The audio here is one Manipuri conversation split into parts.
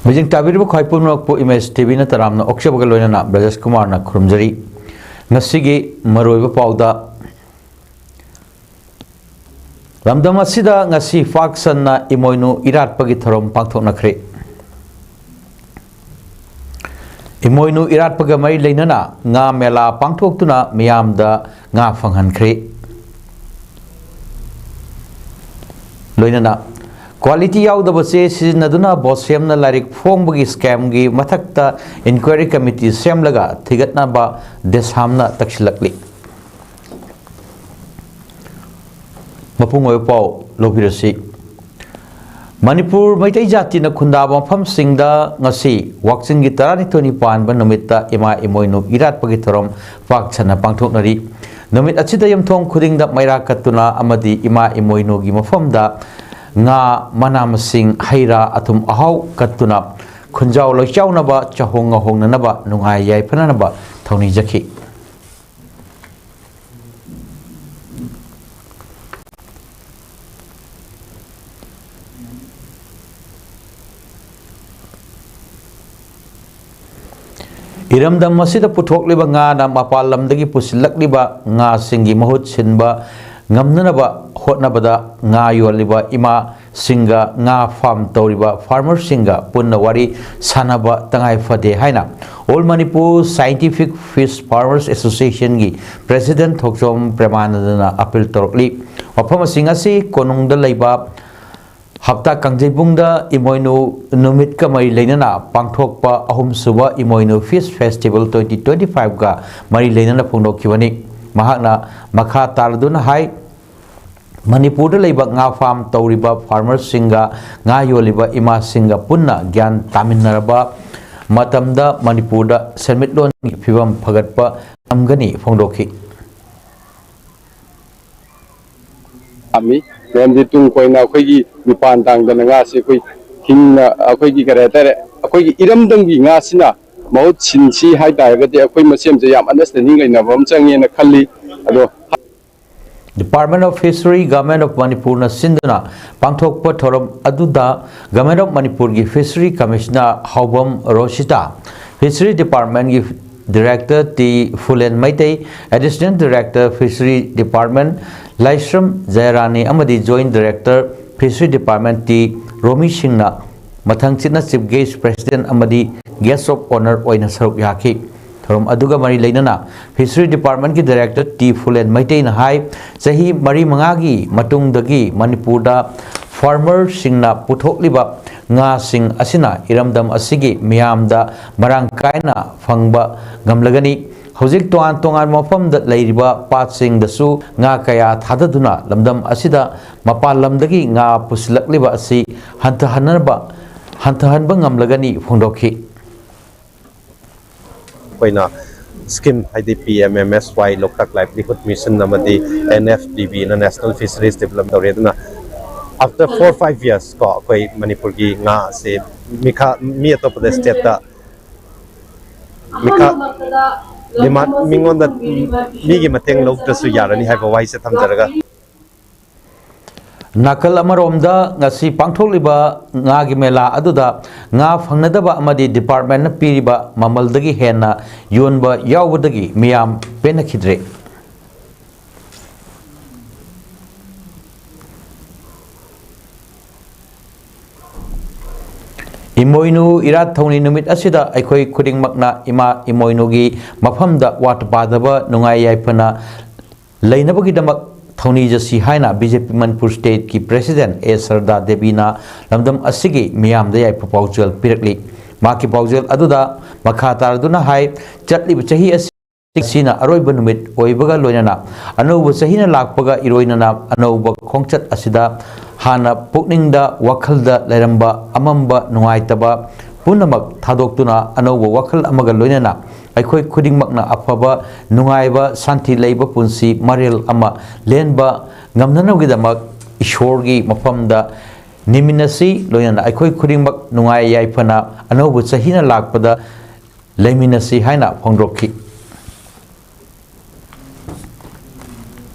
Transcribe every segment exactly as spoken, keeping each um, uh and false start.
ꯃꯤꯖꯤꯡ ꯇꯥꯕꯤꯔꯤꯕ ꯈ꯭ꯋꯥꯏ ꯄꯨꯝꯅꯃꯛꯄꯨ ꯏꯃꯦꯖ ꯇꯤ ꯚꯤꯅ ꯇꯔꯥꯝꯅ ꯑꯣꯛꯆꯕꯒ ꯂꯣꯏꯅꯅ ꯕ꯭ꯔꯖꯦꯁ ꯀꯨꯃꯥꯔꯅ ꯈꯨꯔꯨꯝꯖꯔꯤ꯫ ꯉꯁꯤꯒꯤ ꯃꯔꯨꯑꯣꯏꯕ ꯄꯥꯎꯗ, ꯂꯝꯗꯝ ꯑꯁꯤꯗ ꯉꯁꯤ ꯄꯥꯛ ꯁꯟꯅ ꯏꯃꯣꯏꯅꯨ ꯏꯔꯥꯠꯄꯒꯤ ꯊꯧꯔꯝ ꯄꯥꯡꯊꯣꯛꯅꯈ꯭ꯔꯦ꯫ ꯏꯃꯣꯏꯅꯨ ꯏꯔꯥꯠꯄꯒ ꯃꯔꯤ ꯂꯩꯅꯅ ꯉꯥ ꯃꯦꯂꯥ ꯄꯥꯡꯊꯣꯛꯇꯨꯅ ꯃꯤꯌꯥꯝꯗ ꯉꯥ ꯐꯪꯍꯟꯈ꯭ꯔꯦ꯫ ꯂꯣꯏꯅꯅ ꯀ꯭ꯋꯥꯂꯤꯇꯤ ꯌꯥꯎꯗꯕ ꯆꯦ ꯁꯤꯖꯤꯟꯅꯗꯨꯅ ꯕꯣꯠ ꯁꯦꯝꯅ ꯂꯥꯏꯔꯤꯛ ꯐꯣꯡꯕꯒꯤ ꯁ꯭ꯀꯦꯝꯒꯤ ꯃꯊꯛꯇ ꯏꯟꯀ꯭ꯋꯥꯏꯔꯤ ꯀꯃꯤꯇꯤ ꯁꯦꯝꯂꯒ ꯊꯤꯒꯠꯅꯕ ꯗꯦꯁꯥꯝꯅ ꯇꯛꯁꯤꯜꯂꯛꯂꯤ꯫ ꯃꯄꯨꯡ ꯑꯣꯏꯕ ꯄꯥꯎ ꯂꯧꯕꯤꯔꯁꯤ꯫ ꯃꯅꯤꯄꯨꯔ ꯃꯩꯇꯩ ꯖꯥꯇꯤꯅ ꯈꯨꯟꯗꯥꯕ ꯃꯐꯝꯁꯤꯡꯗ ꯉꯁꯤ ꯋꯥꯛꯆꯤꯟꯒꯤ ꯇꯔꯥꯅꯤꯊꯣꯏꯅꯤ ꯄꯥꯟꯕ ꯅꯨꯃꯤꯠꯇ ꯏꯃꯥ ꯏꯃꯣꯏꯅꯨ ꯏꯔꯥꯠꯄꯒꯤ ꯊꯧꯔꯝ ꯄꯥꯛ ꯁꯟꯅ ꯄꯥꯡꯊꯣꯛꯅꯔꯤ꯫ ꯅꯨꯃꯤꯠ ꯑꯁꯤꯗ ꯌꯨꯝꯊꯣꯡ ꯈꯨꯗꯤꯡꯗ ꯃꯩꯔꯥ ꯀꯠꯇꯨꯅ ꯑꯃꯗꯤ ꯏꯃꯥ ꯏꯃꯣꯏꯅꯨꯒꯤ ꯃꯐꯝꯗ ꯉꯥ, ꯃꯅꯥ ꯃꯁꯤꯡ, ꯍꯩ ꯔꯥ, ꯑꯊꯨꯝ ꯑꯍꯥꯎ ꯀꯠꯇꯨꯅ ꯈꯨꯟꯖꯥꯎ ꯂꯣꯏꯆꯥꯎꯅꯕ, ꯆꯥꯍꯣꯡ ꯉꯥꯍꯣꯡꯅꯅꯕ, ꯅꯨꯡꯉꯥꯏ ꯌꯥꯏꯐꯅꯅꯕ ꯊꯧꯅꯤꯖꯈꯤ꯫ ꯏꯔꯝꯗꯝ ꯑꯁꯤꯗ ꯄꯨꯊꯣꯛꯂꯤꯕ ꯉꯥꯅ ꯃꯄꯥꯟ ꯂꯝꯗꯒꯤ ꯄꯨꯁꯤꯜꯂꯛꯂꯤꯕ ꯉꯥꯁꯤꯡꯒꯤ ꯃꯍꯨꯠ ꯁꯤꯟꯕ ꯉꯝꯅꯅꯕ ꯍꯣꯠꯅꯕꯗ ꯉꯥ ꯌꯣꯜꯂꯤꯕ ꯏꯃꯥꯁꯤꯡꯒ ꯉꯥ ꯐꯥꯔꯝ ꯇꯧꯔꯤꯕ ꯐꯥꯔꯃꯔꯁꯤꯡꯒ ꯄꯨꯟꯅ ꯋꯥꯔꯤ ꯁꯥꯟꯅꯕ ꯇꯉꯥꯏ ꯐꯗꯦ ꯍꯥꯏꯅ All Manipur Scientific Fish Farmers Associationꯒꯤ ꯄ꯭ꯔꯦꯁꯤꯗꯦꯟꯠ ꯊꯣꯛꯆꯣꯝ ꯄ꯭ꯔꯦꯃꯥꯅꯟꯗꯅ ꯑꯄꯤꯜ ꯇꯧꯔꯛꯂꯤ꯫ ꯋꯥꯐꯝꯁꯤꯡ ꯑꯁꯤ ꯀꯣꯅꯨꯡꯗ ꯂꯩꯕ ꯍꯞꯇꯥ ꯀꯥꯡꯖꯩꯕꯨꯡꯗ ꯏꯃꯣꯏꯅꯨ ꯅꯨꯃꯤꯠꯀ ꯃꯔꯤ ꯂꯩꯅꯅ ꯄꯥꯡꯊꯣꯛꯄ ꯑꯍꯨꯝꯁꯨꯕ ꯏꯃꯣꯏꯅꯨ ꯐꯤꯁ ꯐꯦꯁꯇꯤꯚꯦꯜ ꯇ꯭ꯋꯦꯟꯇꯤ ꯇ꯭ꯋꯦꯟꯇꯤ ꯐꯥꯏꯚꯀ ꯃꯔꯤ ꯂꯩꯅꯅ ꯐꯣꯡꯗꯣꯛꯈꯤꯕꯅꯤ꯫ ꯃꯍꯥꯛꯅ ꯃꯈꯥ ꯇꯥꯔꯗꯨꯅ ꯍꯥꯏ, ꯃꯅꯤꯄꯨꯔꯗ ꯂꯩꯕ ꯉꯥ ꯐꯥꯔꯝ ꯇꯧꯔꯤꯕ ꯐꯥꯔꯃꯔꯁꯤꯡꯒ ꯉꯥ ꯌꯣꯜꯂꯤꯕ ꯏꯃꯥꯁꯤꯡꯒ ꯄꯨꯟꯅ ꯒ꯭ꯌꯥꯟ ꯇꯥꯃꯤꯟꯅꯔꯕ ꯃꯇꯝꯗ ꯃꯅꯤꯄꯨꯔꯗ ꯁꯦꯟꯃꯤꯠꯂꯣꯟꯒꯤ ꯐꯤꯕꯝ ꯐꯒꯠꯄ ꯉꯝꯒꯅꯤ ꯐꯣꯡꯗꯣꯛꯈꯤ꯫ ꯄꯥꯝꯃꯤ꯫ ꯃꯔꯝꯗꯤ ꯇꯨꯡ ꯀꯣꯏꯅ ꯑꯩꯈꯣꯏꯒꯤ ꯃꯤꯄꯥꯟ ꯇꯥꯡꯗꯅ ꯉꯥꯁꯤ ꯑꯩꯈꯣꯏ ꯍꯤꯡꯅ, ꯑꯩꯈꯣꯏꯒꯤ ꯀꯔꯤ ꯍꯥꯏꯇꯥꯔꯦ, ꯑꯩꯈꯣꯏꯒꯤ ꯏꯔꯝꯗꯝꯒꯤ ꯉꯥꯁꯤꯅ ꯃꯍꯨꯠ ꯁꯤꯟꯁꯤ ꯍꯥꯏ ꯇꯥꯔꯒꯗꯤ ꯑꯩꯈꯣꯏ ꯃꯁꯦꯟꯁꯦ ꯌꯥꯝ ꯑꯟꯗꯔꯁꯇꯦꯟꯗꯤꯡ ꯂꯩꯅꯕ ꯑꯃ ꯆꯪꯉꯦꯅ ꯈꯜꯂꯤ꯫ ꯑꯗꯣ Department of Fishery, Government of ꯃꯅꯤꯄꯨꯔꯅ ꯁꯤꯟꯗꯨꯅ ꯄꯥꯡꯊꯣꯛꯄ ꯊꯧꯔꯝ ꯑꯗꯨꯗ Government of ꯃꯅꯤꯄꯨꯔꯒꯤ Fishery Commissioner Haobam Rosita, Fishery Departmentꯀꯤ Director T Phulen Meitei, Additional Director Fishery Department Laishram Jayarani ꯑꯃꯗꯤ Joint Director Fishery Department T Romi ꯁꯤꯡꯅ ꯃꯊꯪ ꯆꯤꯠꯅ Chief Guest, President ꯑꯃꯗꯤ Guest of Honour ꯑꯣꯏꯅ ꯁꯔꯨꯛ ꯌꯥꯈꯤ꯫ ꯊꯧꯔꯝ ꯑꯗꯨꯒ ꯃꯔꯤ ꯂꯩꯅꯅ Fishery Departmentꯀꯤ Director ꯇꯤ ꯐꯨꯂꯦꯟ ꯃꯩꯇꯩꯅ ꯍꯥꯏ, ꯆꯍꯤ ꯃꯔꯤ ꯃꯉꯥꯒꯤ ꯃꯇꯨꯡꯗꯒꯤ ꯃꯅꯤꯄꯨꯔꯗ farmerꯁꯤꯡꯅ ꯄꯨꯊꯣꯛꯂꯤꯕ ꯉꯥꯁꯤꯡ ꯑꯁꯤꯅ ꯏꯔꯝꯗꯝ ꯑꯁꯤꯒꯤ ꯃꯤꯌꯥꯝꯗ ꯃꯔꯥꯡ ꯀꯥꯏꯅ ꯐꯪꯕ ꯉꯝꯂꯒꯅꯤ꯫ ꯍꯧꯖꯤꯛ ꯇꯣꯉꯥꯟ ꯇꯣꯉꯥꯟꯕ ꯃꯐꯝꯗ ꯂꯩꯔꯤꯕ ꯄꯥꯠꯁꯤꯡꯗꯁꯨ ꯉꯥ ꯀꯌꯥ ꯊꯥꯗꯗꯨꯅ ꯂꯝꯗꯝ ꯑꯁꯤꯗ ꯃꯄꯥꯟ ꯂꯝꯗꯒꯤ ꯉꯥ ꯄꯨꯁꯤꯜꯂꯛꯂꯤꯕ ꯑꯁꯤ ꯍꯟꯊꯍꯟꯅꯕ, ꯍꯟꯊꯍꯟꯕ ꯉꯝꯂꯒꯅꯤ ꯐꯣꯡꯗꯣꯛꯈꯤ꯫ ꯑꯩꯈꯣꯏꯅ ꯁ꯭ꯀꯤꯝ ꯍꯥꯏꯗꯤ P M M S Y, Loktak ꯂꯥꯏꯚꯂꯤꯍꯨꯗ ꯃꯤꯁꯟ ꯑꯃꯗꯤ ꯑꯦꯟ ꯑꯦꯐ ꯗꯤ ꯕꯤꯅ, National Fisheries Development ꯇꯧꯔꯤ꯫ ꯑꯗꯨꯅ after four five years ꯀꯣ, ꯑꯩꯈꯣꯏ ꯃꯅꯤꯄꯨꯔꯒꯤ ꯉꯥ ꯑꯁꯦ ꯃꯤꯈꯥ ꯃꯤ ꯑꯇꯣꯞꯄꯗ ꯁ꯭ꯇꯦꯠꯇ ꯃꯤꯈꯥ ꯗꯤꯃꯥꯟ ꯃꯤꯉꯣꯟꯗ ꯃꯤꯒꯤ ꯃꯇꯦꯡ ꯂꯧꯗ꯭ꯔꯁꯨ ꯌꯥꯔꯅꯤ ꯍꯥꯏꯕ ꯋꯥꯍꯩꯁꯦ ꯊꯝꯖꯔꯒ꯫ ꯅꯥꯀꯜ ꯑꯃꯔꯣꯝꯗ ꯉꯁꯤ ꯄꯥꯡꯊꯣꯛꯂꯤꯕ ꯉꯥꯒꯤ ꯃꯦꯂꯥ ꯑꯗꯨꯗ ꯉꯥ ꯐꯪꯅꯗꯕ ꯑꯃꯗꯤ departmentꯅ ꯄꯤꯔꯤꯕ ꯃꯃꯜꯗꯒꯤ ꯍꯦꯟꯅ ꯌꯣꯟꯕ ꯌꯥꯎꯕꯗꯒꯤ ꯃꯤꯌꯥꯝ ꯄꯦꯟꯅꯈꯤꯗ꯭ꯔꯦ꯫ ꯏꯃꯣꯏꯅꯨ ꯏꯔꯥꯠ ꯊꯧꯅꯤ ꯅꯨꯃꯤꯠ ꯑꯁꯤꯗ ꯑꯩꯈꯣꯏ ꯈꯨꯗꯤꯡꯃꯛꯅ ꯏꯃꯥ ꯏꯃꯣꯏꯅꯨꯒꯤ ꯃꯐꯝꯗ ꯋꯥꯠꯇ ꯄꯥꯗꯕ ꯅꯨꯡꯉꯥꯏ ꯌꯥꯏꯐꯅ ꯂꯩꯅꯕꯒꯤꯗꯃꯛ ꯊꯧꯅꯤꯖꯁꯤ ꯍꯥꯏꯅ ꯕꯤ ꯖꯦ ꯄꯤ ꯃꯅꯤꯄꯨꯔ ꯁ꯭ꯇꯦꯠꯀꯤ ꯄ꯭ꯔꯦꯁꯤꯗꯦꯟ ꯑꯦ ꯁꯔꯗꯥ ꯗꯦꯕꯤꯅ ꯂꯝꯗꯝ ꯑꯁꯤꯒꯤ ꯃꯤꯌꯥꯝꯗ ꯌꯥꯏꯐ ꯄꯥꯎꯖꯦꯜ ꯄꯤꯔꯛꯂꯤ꯫ ꯃꯍꯥꯛꯀꯤ ꯄꯥꯎꯖꯦꯜ ꯑꯗꯨꯗ ꯃꯈꯥ ꯇꯥꯔꯗꯨꯅ ꯍꯥꯏ, ꯆꯠꯂꯤꯕ ꯆꯍꯤ ꯑꯁꯤ ꯑꯁꯤꯅ ꯑꯔꯣꯏꯕ ꯅꯨꯃꯤꯠ ꯑꯣꯏꯕꯒ ꯂꯣꯏꯅꯅ ꯑꯅꯧꯕ ꯆꯍꯤꯅ ꯂꯥꯛꯄꯒ ꯏꯔꯣꯏꯅꯅ ꯑꯅꯧꯕ ꯈꯣꯡꯆꯠ ꯑꯁꯤꯗ ꯍꯥꯟꯅ ꯄꯨꯛꯅꯤꯡꯗ ꯋꯥꯈꯜꯗ ꯂꯩꯔꯝꯕ ꯑꯃꯝꯕ ꯅꯨꯡꯉꯥꯏꯇꯕ ꯄꯨꯝꯅꯃꯛ ꯊꯥꯗꯣꯛꯇꯨꯅ ꯑꯅꯧꯕ ꯋꯥꯈꯜ ꯑꯃꯒ ꯂꯣꯏꯅꯅ ꯑꯩꯈꯣꯏ ꯈꯨꯗꯤꯡꯃꯛꯅ ꯑꯐꯕ, ꯅꯨꯡꯉꯥꯏꯕ, ꯁꯥꯟꯇꯤ ꯂꯩꯕ ꯄꯨꯟꯁꯤ ꯃꯔꯦꯜ ꯑꯃ ꯂꯦꯟꯕ ꯉꯝꯅꯅꯕꯒꯤꯗꯃꯛ ꯏꯁꯣꯔꯒꯤ ꯃꯐꯝꯗ ꯅꯤꯃꯤꯟꯅꯁꯤ꯫ ꯂꯣꯏꯅꯅ ꯑꯩꯈꯣꯏ ꯈꯨꯗꯤꯡꯃꯛ ꯅꯨꯡꯉꯥꯏ ꯌꯥꯏꯐꯅ ꯑꯅꯧꯕ ꯆꯍꯤꯅ ꯂꯥꯛꯄꯗ ꯂꯩꯃꯤꯟꯅꯁꯤ ꯍꯥꯏꯅ ꯐꯣꯡꯗꯣꯛꯈꯤ꯫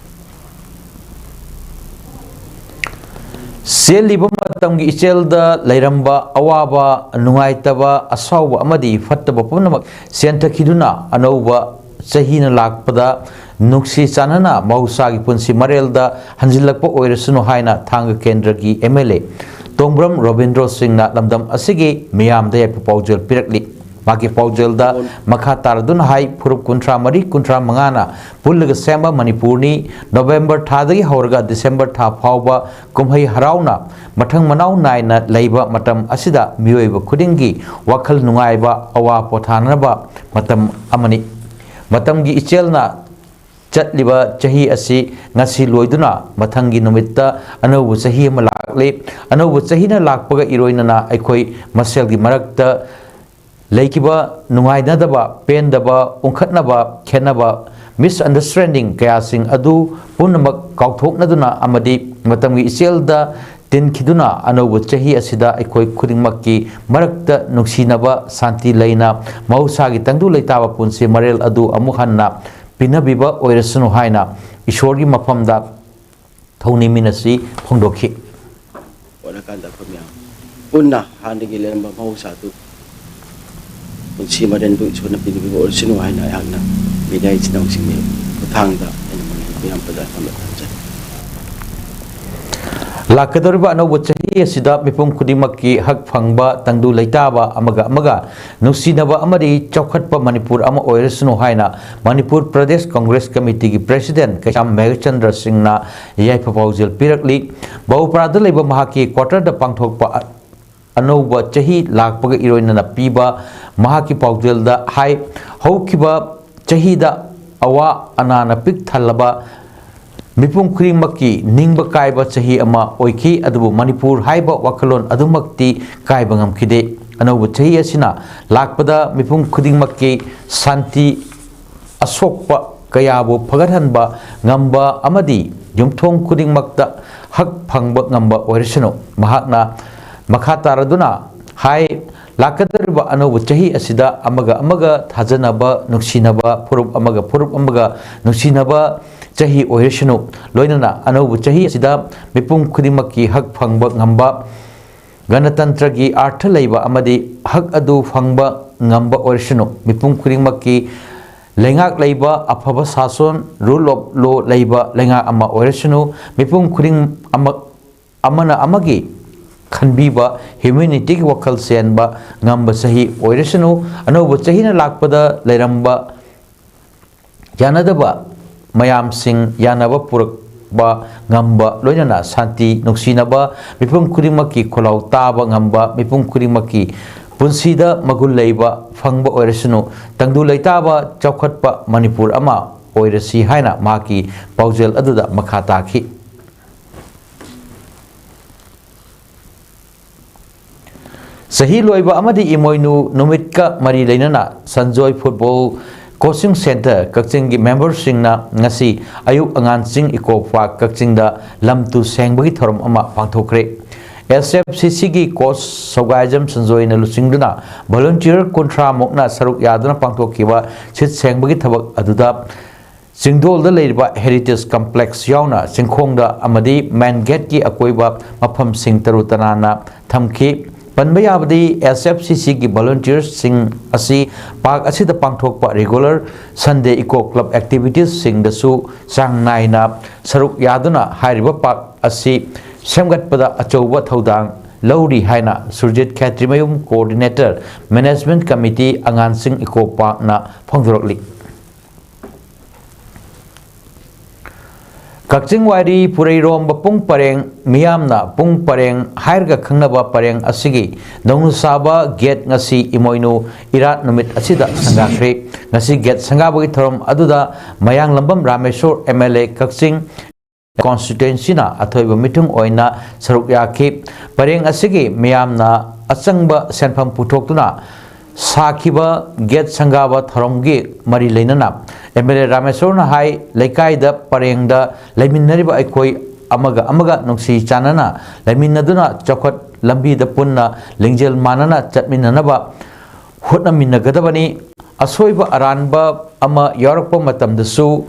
ꯆꯦꯜꯂꯤꯕ ꯃꯇꯝꯒꯤ ꯏꯆꯦꯜꯗ ꯂꯩꯔꯝꯕ ꯑꯋꯥꯕ, ꯅꯨꯡꯉꯥꯏꯇꯕ, ꯑꯁꯥꯎꯕ ꯑꯃꯗꯤ ꯐꯠꯇꯕ ꯄꯨꯝꯅꯃꯛ ꯆꯦꯟꯊꯈꯤꯗꯨꯅ ꯑꯅꯧꯕ ꯆꯍꯤꯅ ꯂꯥꯛꯄꯗ ꯅꯨꯡꯁꯤ ꯆꯥꯟꯅꯅ ꯃꯍꯧꯁꯥꯒꯤ ꯄꯨꯟꯁꯤ ꯃꯔꯦꯜꯗ ꯍꯟꯖꯤꯜꯂꯛꯄ ꯑꯣꯏꯔꯁꯅꯨ ꯍꯥꯏꯅ ꯊꯥꯡꯒ ꯀꯦꯟꯗ꯭ꯔꯒꯤ ꯑꯦꯝ ꯑꯦꯜ ꯑꯦ ꯇꯣꯡꯕ꯭ꯔꯝ ꯔꯣꯕꯤꯟꯗ꯭ꯔꯣ ꯁꯤꯡꯅ ꯂꯝꯗꯝ ꯑꯁꯤꯒꯤ ꯃꯤꯌꯥꯝꯗ ꯌꯥꯏꯐ ꯄꯥꯎꯖꯦꯜ ꯄꯤꯔꯛꯂꯤ꯫ ꯃꯍꯥꯛꯀꯤ ꯄꯥꯎꯖꯦꯜꯗ ꯃꯈꯥ ꯇꯥꯔꯗꯨꯅ ꯍꯥꯏ, ꯐꯨꯔꯨꯞ ꯀꯨꯟꯊ꯭ꯔꯥ ꯃꯔꯤ, ꯀꯨꯟꯊ꯭ꯔꯥ ꯃꯉꯥꯅ ꯄꯨꯜꯂꯒ ꯁꯦꯝꯕ ꯃꯅꯤꯄꯨꯔꯅꯤ꯫ ꯅꯣꯕꯦꯝꯕꯔ ꯊꯥꯗꯒꯤ ꯍꯧꯔꯒ ꯗꯤꯁꯦꯝꯕꯔ ꯊꯥ ꯐꯥꯎꯕ ꯀꯨꯝꯍꯩ ꯍꯔꯥꯎꯅ ꯃꯊꯪ ꯃꯅꯥꯎ ꯅꯥꯏꯅ ꯂꯩꯕ ꯃꯇꯝ ꯑꯁꯤꯗ ꯃꯤꯑꯣꯏꯕ ꯈꯨꯗꯤꯡꯒꯤ ꯋꯥꯈꯜ ꯅꯨꯡꯉꯥꯏꯕ, ꯑꯋꯥ ꯄꯣꯊꯥꯅꯕ ꯃꯇꯝ ꯑꯃꯅꯤ꯫ ꯃꯇꯝꯒꯤ ꯏꯆꯦꯜꯅ ꯆꯠꯂꯤꯕ ꯆꯍꯤ ꯑꯁꯤ ꯉꯁꯤ ꯂꯣꯏꯗꯨꯅ ꯃꯊꯪꯒꯤ ꯅꯨꯃꯤꯠꯇ ꯑꯅꯧꯕ ꯆꯍꯤ ꯑꯃ ꯂꯥꯛꯂꯤ꯫ ꯑꯅꯧꯕ ꯆꯍꯤꯅ ꯂꯥꯛꯄꯒ ꯏꯔꯣꯏꯅꯅ ꯑꯩꯈꯣꯏ ꯃꯁꯦꯜꯒꯤ ꯃꯔꯛꯇ ꯂꯩꯈꯤꯕ ꯅꯨꯡꯉꯥꯏꯅꯗꯕ, ꯄꯦꯟꯗꯕ, ꯎꯪꯈꯠꯅꯕ, ꯈꯦꯟꯅꯕ, misunderstanding ꯀꯌꯥꯁꯤꯡ ꯑꯗꯨ ꯄꯨꯝꯅꯃꯛ ꯀꯥꯎꯊꯣꯛꯅꯗꯨꯅ ꯑꯃꯗꯤ ꯃꯇꯝꯒꯤ ꯏꯆꯦꯜꯗ ꯇꯤꯟꯈꯤꯗꯨꯅ ꯑꯅꯧꯕ ꯆꯍꯤ ꯑꯁꯤꯗ ꯑꯩꯈꯣꯏ ꯈꯨꯗꯤꯡꯃꯛꯀꯤ ꯃꯔꯛꯇ ꯅꯨꯡꯁꯤꯅꯕ, ꯁꯥꯟꯇꯤ ꯂꯩꯅ ꯃꯍꯧꯁꯥꯒꯤ ꯇꯪꯗꯨ ꯂꯩꯇꯥꯕ ꯄꯨꯟꯁꯤ ꯃꯔꯦꯜ ꯑꯗꯨ ꯑꯃꯨꯛ ꯍꯟꯅ ꯄꯤꯅꯕꯤꯕ ꯑꯣꯏꯔꯁꯅꯨ ꯍꯥꯏꯅ ꯏꯁꯣꯔꯒꯤ ꯃꯐꯝꯗ ꯊꯧꯅꯤꯃꯤꯟꯅꯁꯤ ꯐꯣꯡꯗꯣꯛꯈꯤ꯫ ꯑꯣꯏꯔꯀꯥꯟꯗ ꯑꯩꯈꯣꯏ ꯃꯌꯥꯝ ꯄꯨꯟꯅ ꯍꯥꯟꯅꯒꯤ ꯂꯩꯔꯝꯕ ꯃꯍꯧꯁꯥꯗꯨ ꯄꯨꯟꯁꯤ ꯃꯔꯦꯟꯗꯨ ꯏꯁꯣꯔꯅ ꯄꯤꯕꯤꯕ ꯑꯣꯏꯔꯁꯅꯨ ꯍꯥꯏꯅ ꯑꯩꯍꯥꯛꯅ ꯃꯤꯗꯤꯌꯥ ꯏꯆꯤꯟ ꯏꯅꯥꯎꯁꯤꯡꯒꯤ ꯈꯨꯠꯊꯥꯡꯗ ꯑꯩꯅ ꯃꯌꯥꯝ ꯄꯨꯝꯅꯃꯛꯇ ꯊꯝꯖꯔꯤ꯫ ꯂꯥꯛꯀꯗꯧꯔꯤꯕ ꯑꯅꯧꯕ ꯆꯍꯤ ꯑꯁꯤꯗ ꯃꯤꯄꯨꯝ ꯈꯨꯗꯤꯡꯃꯛꯀꯤ ꯍꯛ ꯐꯪꯕ, ꯇꯪꯗꯨ ꯂꯩꯇꯥꯕ, ꯑꯃꯒ ꯑꯃꯒ ꯅꯨꯡꯁꯤꯅꯕ ꯑꯃꯗꯤ ꯆꯥꯎꯈꯠꯄ ꯃꯅꯤꯄꯨꯔ ꯑꯃ ꯑꯣꯏꯔꯁꯅꯨ ꯍꯥꯏꯅ ꯃꯅꯤꯄꯨꯔ ꯄ꯭ꯔꯗꯦꯁ ꯀꯪꯒ꯭ꯔꯦꯁ ꯀꯃꯤꯇꯤꯒꯤ ꯄ꯭ꯔꯦꯁꯤꯗꯦꯟ ꯀꯩꯁꯥꯝ ꯃꯦꯘꯆꯟꯗ꯭ꯔ ꯁꯤꯡꯅ ꯌꯥꯏꯐ ꯄꯥꯎꯖꯦꯜ ꯄꯤꯔꯛꯂꯤ꯫ ꯕꯧꯄ꯭ꯔꯥꯗ ꯂꯩꯕ ꯃꯍꯥꯛꯀꯤ ꯀ꯭ꯋꯥꯇꯔꯗ ꯄꯥꯡꯊꯣꯛꯄ ꯑ-, ꯑꯅꯧꯕ ꯆꯍꯤ ꯂꯥꯛꯄꯒ ꯏꯔꯣꯏꯅꯅ ꯄꯤꯕ ꯃꯍꯥꯛꯀꯤ ꯄꯥꯎꯖꯦꯜꯗ ꯍꯥꯏ, ꯍꯧꯈꯤꯕ ꯆꯍꯤꯗ ꯑꯋꯥ ꯑꯅꯥꯅ ꯄꯤꯛ ꯊꯜꯂꯕ ꯃꯤꯄꯨꯝ ꯈꯨꯗꯤꯡꯃꯛꯀꯤ ꯅꯤꯡꯕ ꯀꯥꯏꯕ ꯆꯍꯤ ꯑꯃ ꯑꯣꯏꯈꯤ, ꯑꯗꯨꯕꯨ ꯃꯅꯤꯄꯨꯔ ꯍꯥꯏꯕ ꯋꯥꯈꯜꯂꯣꯟ ꯑꯗꯨꯃꯛꯇꯤ ꯀꯥꯏꯕ ꯉꯝꯈꯤꯗꯦ꯫ ꯑꯅꯧꯕ ꯆꯍꯤ ꯑꯁꯤꯅ ꯂꯥꯛꯄꯗ ꯃꯤꯄꯨꯝ ꯈꯨꯗꯤꯡꯃꯛꯀꯤ ꯁꯥꯟꯇꯤ, ꯑꯁꯣꯛꯄ ꯀꯌꯥꯕꯨ ꯐꯒꯠꯍꯟꯕ ꯉꯝꯕ ꯑꯃꯗꯤ ꯌꯨꯝꯊꯣꯡ ꯈꯨꯗꯤꯡꯃꯛꯇ ꯍꯛ ꯐꯪꯕ ꯉꯝꯕ ꯑꯣꯏꯔꯁꯅꯨ꯫ ꯃꯍꯥꯛꯅ ꯃꯈꯥ ꯇꯥꯔꯗꯨꯅ ꯍꯥꯏ, ꯂꯥꯛꯀꯗꯧꯔꯤꯕ ꯑꯅꯧꯕ ꯆꯍꯤ ꯑꯁꯤꯗ ꯑꯃꯒ ꯑꯃꯒ ꯊꯥꯖꯅꯕ, ꯅꯨꯡꯁꯤꯅꯕ, ꯐꯨꯔꯨꯞ ꯑꯃꯒ ꯐꯨꯔꯨꯞ ꯑꯃꯒ ꯅꯨꯡꯁꯤꯅꯕ ꯆꯍꯤ ꯑꯣꯏꯔꯁꯅꯨ꯫ ꯂꯣꯏꯅꯅ ꯑꯅꯧꯕ ꯆꯍꯤ ꯑꯁꯤꯗ ꯃꯤꯄꯨꯝ ꯈꯨꯗꯤꯡꯃꯛꯀꯤ ꯍꯛ ꯐꯪꯕ ꯉꯝꯕ, ꯒꯅꯇꯟꯇ꯭ꯔꯒꯤ ꯑꯥꯔꯊ ꯂꯩꯕ ꯑꯃꯗꯤ ꯍꯛ ꯑꯗꯨ ꯐꯪꯕ ꯉꯝꯕ ꯑꯣꯏꯔꯁꯅꯨ꯫ ꯃꯤꯄꯨꯝ ꯈꯨꯗꯤꯡꯃꯛꯀꯤ ꯂꯩꯉꯥꯛ ꯂꯩꯕ, ꯑꯐꯕ ꯁꯥꯁꯣꯟ, rule of law ꯂꯩꯕ ꯂꯩꯉꯥꯛ ꯑꯃ ꯑꯣꯏꯔꯁꯅꯨ꯫ ꯃꯤꯄꯨꯝ ꯈꯨꯗꯤꯡ ꯑꯃ, ꯑꯃꯅ ꯑꯃꯒꯤ ꯈꯟꯕꯤꯕ, ꯍ꯭ꯌꯨꯃꯦꯅꯤꯇꯤꯒꯤ ꯋꯥꯈꯜ ꯆꯦꯟꯕ ꯉꯝꯕ ꯆꯍꯤ ꯑꯣꯏꯔꯁꯅꯨ꯫ ꯑꯅꯧꯕ ꯆꯍꯤꯅ ꯂꯥꯛꯄꯗ ꯂꯩꯔꯝꯕ ꯌꯥꯅꯗꯕ ꯃꯌꯥꯝꯁꯤꯡ ꯌꯥꯅꯕ ꯄꯨꯔꯛꯄ ꯉꯝꯕ, ꯂꯣꯏꯅꯅ ꯁꯥꯟꯇꯤ, ꯅꯨꯡꯁꯤꯅꯕ, ꯃꯤꯄꯨꯝ ꯈꯨꯗꯤꯡꯃꯛꯀꯤ ꯈꯣꯜꯂꯥꯎ ꯇꯥꯕ ꯉꯝꯕ, ꯃꯤꯄꯨꯝ ꯈꯨꯗꯤꯡꯃꯛꯀꯤ ꯄꯨꯟꯁꯤꯗ ꯃꯒꯨꯟ ꯂꯩꯕ ꯐꯪꯕ ꯑꯣꯏꯔꯁꯅꯨ꯫ ꯇꯪꯗꯨ ꯂꯩꯇꯥꯕ ꯆꯥꯎꯈꯠꯄ ꯃꯅꯤꯄꯨꯔ ꯑꯃ ꯑꯣꯏꯔꯁꯤ ꯍꯥꯏꯅ ꯃꯍꯥꯛꯀꯤ ꯄꯥꯎꯖꯦꯜ ꯑꯗꯨꯗ ꯃꯈꯥ ꯇꯥꯈꯤ꯫ ꯆꯍꯤ ꯂꯣꯏꯕ ꯑꯃꯗꯤ ꯏꯃꯣꯏꯅꯨ ꯅꯨꯃꯤꯠꯀ ꯃꯔꯤ ꯂꯩꯅꯅ ꯁꯟꯖꯣꯏ ꯐꯨꯠꯕꯣꯜ ꯀꯣꯆꯤꯡ ꯁꯦꯟꯇꯔ ꯀꯛꯆꯤꯡꯒꯤ ꯃꯦꯝꯕꯔꯁꯤꯡꯅ ꯉꯁꯤ ꯑꯌꯨꯛ ꯑꯉꯥꯟꯁꯤꯡ ꯏꯀꯣ ꯄꯥꯔꯛ ꯀꯛꯆꯤꯡꯗ ꯂꯝ ꯇꯨ ꯁꯦꯡꯕꯒꯤ ꯊꯧꯔꯝ ꯑꯃ ꯄꯥꯡꯊꯣꯛꯈ꯭ꯔꯦ꯫ ꯑꯦꯁ ꯑꯦꯐ ꯁꯤ ꯁꯤꯒꯤ ꯀꯣꯆ ꯁꯧꯒꯥꯏꯖꯝ ꯁꯟꯖꯣꯏꯅ ꯂꯨꯆꯤꯡꯗꯨꯅ ꯚꯣꯂꯨꯟꯇꯤꯌꯔ ꯀꯨꯟꯊ꯭ꯔꯥ ꯃꯨꯛꯅ ꯁꯔꯨꯛ ꯌꯥꯗꯨꯅ ꯄꯥꯡꯊꯣꯛꯈꯤꯕ ꯁꯤꯠ ꯁꯦꯡꯕꯒꯤ ꯊꯕꯛ ꯑꯗꯨꯗ ꯆꯤꯡꯗꯣꯜꯗ ꯂꯩꯔꯤꯕ ꯍꯦꯔꯤꯇꯦꯖ ꯀꯝꯄ꯭ꯂꯦꯛꯁ ꯌꯥꯎꯅ ꯆꯤꯡꯈꯣꯡꯗ ꯑꯃꯗꯤ ꯃꯦꯟ ꯒꯦꯠꯀꯤ ꯑꯀꯣꯏꯕ ꯃꯐꯝꯁꯤꯡ ꯇꯔꯨ ꯇꯅꯥꯟꯅ ꯊꯝꯈꯤ꯫ ꯄꯟꯕ ꯌꯥꯕꯗꯤ, ꯑꯦꯁ ꯑꯦꯐ ꯁꯤ ꯁꯤꯒꯤ ꯚꯣꯂꯨꯟꯇꯤꯌꯔꯁꯤꯡ ꯑꯁꯤ ꯄꯥꯔꯛ ꯑꯁꯤꯗ ꯄꯥꯡꯊꯣꯛꯄ ꯔꯤꯒꯨꯂꯔ ꯁꯟꯗꯦ ꯏꯀꯣ ꯀ꯭ꯂꯕ ꯑꯦꯛꯇꯤꯚꯤꯇꯤꯁꯁꯤꯡꯗꯁꯨ ꯆꯥꯡ ꯅꯥꯏꯅ ꯁꯔꯨꯛ ꯌꯥꯗꯨꯅ ꯍꯥꯏꯔꯤꯕ ꯄꯥꯔꯛ ꯑꯁꯤ ꯁꯦꯝꯒꯠꯄꯗ ꯑꯆꯧꯕ ꯊꯧꯗꯥꯡ ꯂꯧꯔꯤ ꯍꯥꯏꯅ ꯁꯨꯔꯖꯤꯠ ꯈꯦꯇ꯭ꯔꯤꯃꯌꯨꯝ, ꯀꯣꯑꯣꯔꯗꯤꯅꯦꯇꯔ, ꯃꯦꯅꯦꯖꯃꯦꯟꯠ ꯀꯃꯤꯇꯤ, ꯑꯉꯥꯟꯁꯤꯡ ꯏꯀꯣ ꯄꯥꯔꯛꯅ ꯐꯣꯡꯗꯣꯔꯛꯂꯤ꯫ ꯀꯛꯆꯤꯡ ꯋꯥꯏꯔꯤ ꯄꯨꯔꯩꯔꯣꯝꯕ ꯄꯨꯡ ꯄꯔꯦꯡ, ꯃꯤꯌꯥꯝꯅ ꯄꯨꯡ ꯄꯔꯦꯡ ꯍꯥꯏꯔꯒ ꯈꯪꯅꯕ ꯄꯔꯦꯡ ꯑꯁꯤꯒꯤ ꯅꯧꯅ ꯁꯥꯕ ꯒꯦꯠ ꯉꯁꯤ ꯏꯃꯣꯏꯅꯨ ꯏꯔꯥꯠ ꯅꯨꯃꯤꯠ ꯑꯁꯤꯗ ꯁꯪꯒꯥꯈ꯭ꯔꯦ꯫ ꯉꯁꯤ ꯒꯦꯠ ꯁꯪꯒꯥꯕꯒꯤ ꯊꯧꯔꯝ ꯑꯗꯨꯗ ꯃꯌꯥꯡꯂꯝꯕꯝ ꯔꯥꯃꯦꯁꯣꯔ, ꯑꯦꯝ ꯑꯦꯜ ꯑꯦ ꯀꯛꯆꯤꯡ ꯀꯣꯟꯁꯇꯤꯇ꯭ꯋꯦꯟꯁꯤꯅ ꯑꯊꯣꯏꯕ ꯃꯤꯊꯨꯡ ꯑꯣꯏꯅ ꯁꯔꯨꯛ ꯌꯥꯈꯤ꯫ ꯄꯔꯦꯡ ꯑꯁꯤꯒꯤ ꯃꯤꯌꯥꯝꯅ ꯑꯆꯪꯕ ꯁꯦꯟꯐꯝ ꯄꯨꯊꯣꯛꯇꯨꯅ ꯁꯥꯈꯤꯕ ꯒꯦꯠ ꯁꯪꯒꯥꯕ ꯊꯧꯔꯝꯒꯤ ꯃꯔꯤ ꯂꯩꯅꯅ ꯑꯦꯝ ꯑꯦꯜ ꯑꯦ ꯔꯥꯃꯦꯁꯣꯔꯅ ꯍꯥꯏ, ꯂꯩꯀꯥꯏꯗ ꯄꯔꯦꯡꯗ ꯂꯩꯃꯤꯟꯅꯔꯤꯕ ꯑꯩꯈꯣꯏ ꯑꯃꯒ ꯑꯃꯒ ꯅꯨꯡꯁꯤ ꯆꯥꯟꯅꯅ ꯂꯩꯃꯤꯟꯅꯗꯨꯅ ꯆꯥꯎꯈꯠ ꯂꯝꯕꯤꯗ ꯄꯨꯟꯅ ꯂꯤꯡꯖꯦꯜ ꯃꯥꯟꯅꯅ ꯆꯠꯃꯤꯟꯅꯅꯕ ꯍꯣꯠꯅꯃꯤꯟꯅꯒꯗꯕꯅꯤ꯫ ꯑꯁꯣꯏꯕ ꯑꯔꯥꯟꯕ ꯑꯃ ꯌꯥꯎꯔꯛꯄ ꯃꯇꯝꯗꯁꯨ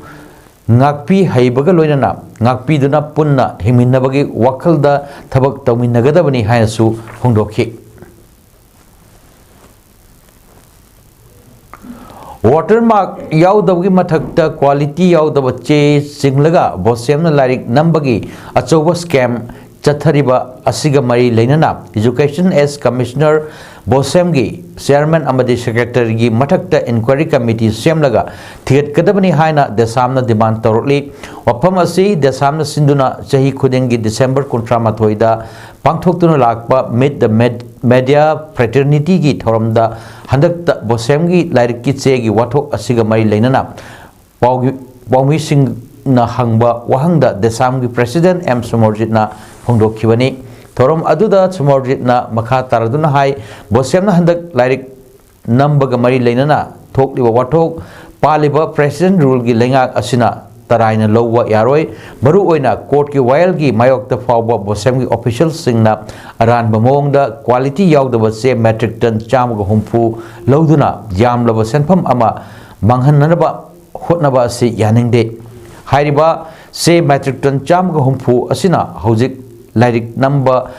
ꯉꯥꯛꯄꯤ ꯍꯩꯕꯒ ꯂꯣꯏꯅꯅ ꯉꯥꯛꯄꯤꯗꯨꯅ ꯄꯨꯟꯅ ꯍꯤꯡꯃꯤꯟꯅꯕꯒꯤ ꯋꯥꯈꯜꯗ ꯊꯕꯛ ꯇꯧꯃꯤꯟꯅꯒꯗꯕꯅꯤ ꯍꯥꯏꯅꯁꯨ ꯐꯣꯡꯗꯣꯛꯈꯤ꯫ ꯋꯥꯇꯔ ꯃꯥꯔꯛ ꯌꯥꯎꯗꯕꯒꯤ ꯃꯊꯛꯇ ꯀ꯭ꯋꯥꯂꯤꯇꯤ ꯌꯥꯎꯗꯕ ꯆꯦ ꯆꯤꯡꯂꯒ ꯕꯣꯁꯦꯝꯅ ꯂꯥꯏꯔꯤꯛ ꯅꯝꯕꯒꯤ ꯑꯆꯧꯕ ꯁ꯭ꯀꯦꯝ ꯆꯠꯊꯔꯤꯕ ꯑꯁꯤꯒ ꯃꯔꯤ ꯂꯩꯅꯅ Education as Commissioner, ꯕꯣꯁꯦꯝꯒꯤ ꯆꯤꯌꯔꯃꯦꯟ ꯑꯃꯗꯤ ꯁꯦꯀ꯭ꯔꯦꯇꯔꯤꯒꯤ ꯃꯊꯛꯇ ꯏꯟꯀ꯭ꯋꯥꯏꯔꯤ ꯀꯃꯤꯇꯤ ꯁꯦꯝꯂꯒ ꯊꯤꯒꯠꯀꯗꯕꯅꯤ ꯍꯥꯏꯅ ꯗꯦꯁꯥꯝꯅ ꯗꯤꯃꯥꯟ ꯇꯧꯔꯛꯂꯤ꯫ ꯋꯥꯐꯝ ꯑꯁꯤ ꯗꯦꯁꯥꯝꯅ ꯁꯤꯟꯗꯨꯅ ꯆꯍꯤ ꯈꯨꯗꯤꯡꯒꯤ ꯗꯤꯁꯦꯝꯕꯔ ꯀꯨꯟꯊ꯭ꯔꯥ ꯃꯥꯊꯣꯏꯗ ꯄꯥꯡꯊꯣꯛꯇꯨꯅ ꯂꯥꯛꯄ Meet the Med-, Media Fraternityꯒꯤ ꯊꯧꯔꯝꯗ ꯍꯟꯗꯛꯇ ꯕꯣꯁꯦꯝꯒꯤ ꯂꯥꯏꯔꯤꯛꯀꯤ ꯆꯦꯒꯤ ꯋꯥꯊꯣꯛ ꯑꯁꯤꯒ ꯃꯔꯤ ꯂꯩꯅꯅ ꯄꯥꯎꯒꯤ-, ꯄꯥꯎꯃꯤꯁꯤꯡꯅ ꯍꯪꯕ ꯋꯥꯍꯪꯗ ꯗꯦꯁꯥꯝꯒꯤ ꯄ꯭ꯔꯦꯁꯤꯗꯦꯟꯠ ꯑꯦꯝ ꯁꯨꯃꯔꯖꯤꯠꯅ ꯐꯣꯡꯗꯣꯛꯈꯤꯕꯅꯤ꯫ ꯊꯧꯔꯝ ꯑꯗꯨꯗ ꯁꯨꯃꯔꯖꯤꯠꯅ ꯃꯈꯥ ꯇꯥꯔꯗꯨꯅ ꯍꯥꯏ, ꯕꯣꯁꯦꯝꯅ ꯍꯟꯗꯛ ꯂꯥꯏꯔꯤꯛ ꯅꯝꯕꯒ ꯃꯔꯤ ꯂꯩꯅꯅ ꯊꯣꯛꯂꯤꯕ ꯋꯥꯊꯣꯛ ꯄꯥꯜꯂꯤꯕ ꯄ꯭ꯔꯦꯁꯤꯗꯦꯟꯠ ꯔꯨꯜꯒꯤ ꯂꯩꯉꯥꯛ ꯑꯁꯤꯅ ꯇꯔꯥꯏꯅ ꯂꯧꯕ ꯌꯥꯔꯣꯏ꯫ ꯃꯔꯨꯑꯣꯏꯅ ꯀꯣꯔꯠꯀꯤ ꯋꯥꯌꯦꯜꯒꯤ ꯃꯥꯌꯣꯛꯇ ꯐꯥꯎꯕ ꯕꯣꯁꯦꯝꯒꯤ ꯑꯣꯐꯤꯁꯤꯌꯦꯜꯁꯤꯡꯅ ꯑꯔꯥꯟꯕ ꯃꯑꯣꯡꯗ ꯀ꯭ꯋꯥꯂꯤꯇꯤ ꯌꯥꯎꯗꯕ ꯆꯦ ꯃꯦꯇ꯭ꯔꯤꯛ ꯇꯟ ꯆꯥꯝꯃꯒ ꯍꯨꯝꯐꯨ ꯂꯧꯗꯨꯅ ꯌꯥꯝꯂꯕ ꯁꯦꯟꯐꯝ ꯑꯃ ꯃꯥꯡꯍꯟꯅꯅꯕ ꯍꯣꯠꯅꯕ ꯑꯁꯤ ꯌꯥꯅꯤꯡꯗꯦ꯫ ꯍꯥꯏꯔꯤꯕ ꯆꯦ ꯃꯦꯇ꯭ꯔꯤꯛ ꯇꯟ ꯆꯥꯝꯃꯒ ꯍꯨꯝꯐꯨ ꯑꯁꯤꯅ ꯍꯧꯖꯤꯛ ꯂꯥꯏꯔꯤꯛ ꯅꯝꯕ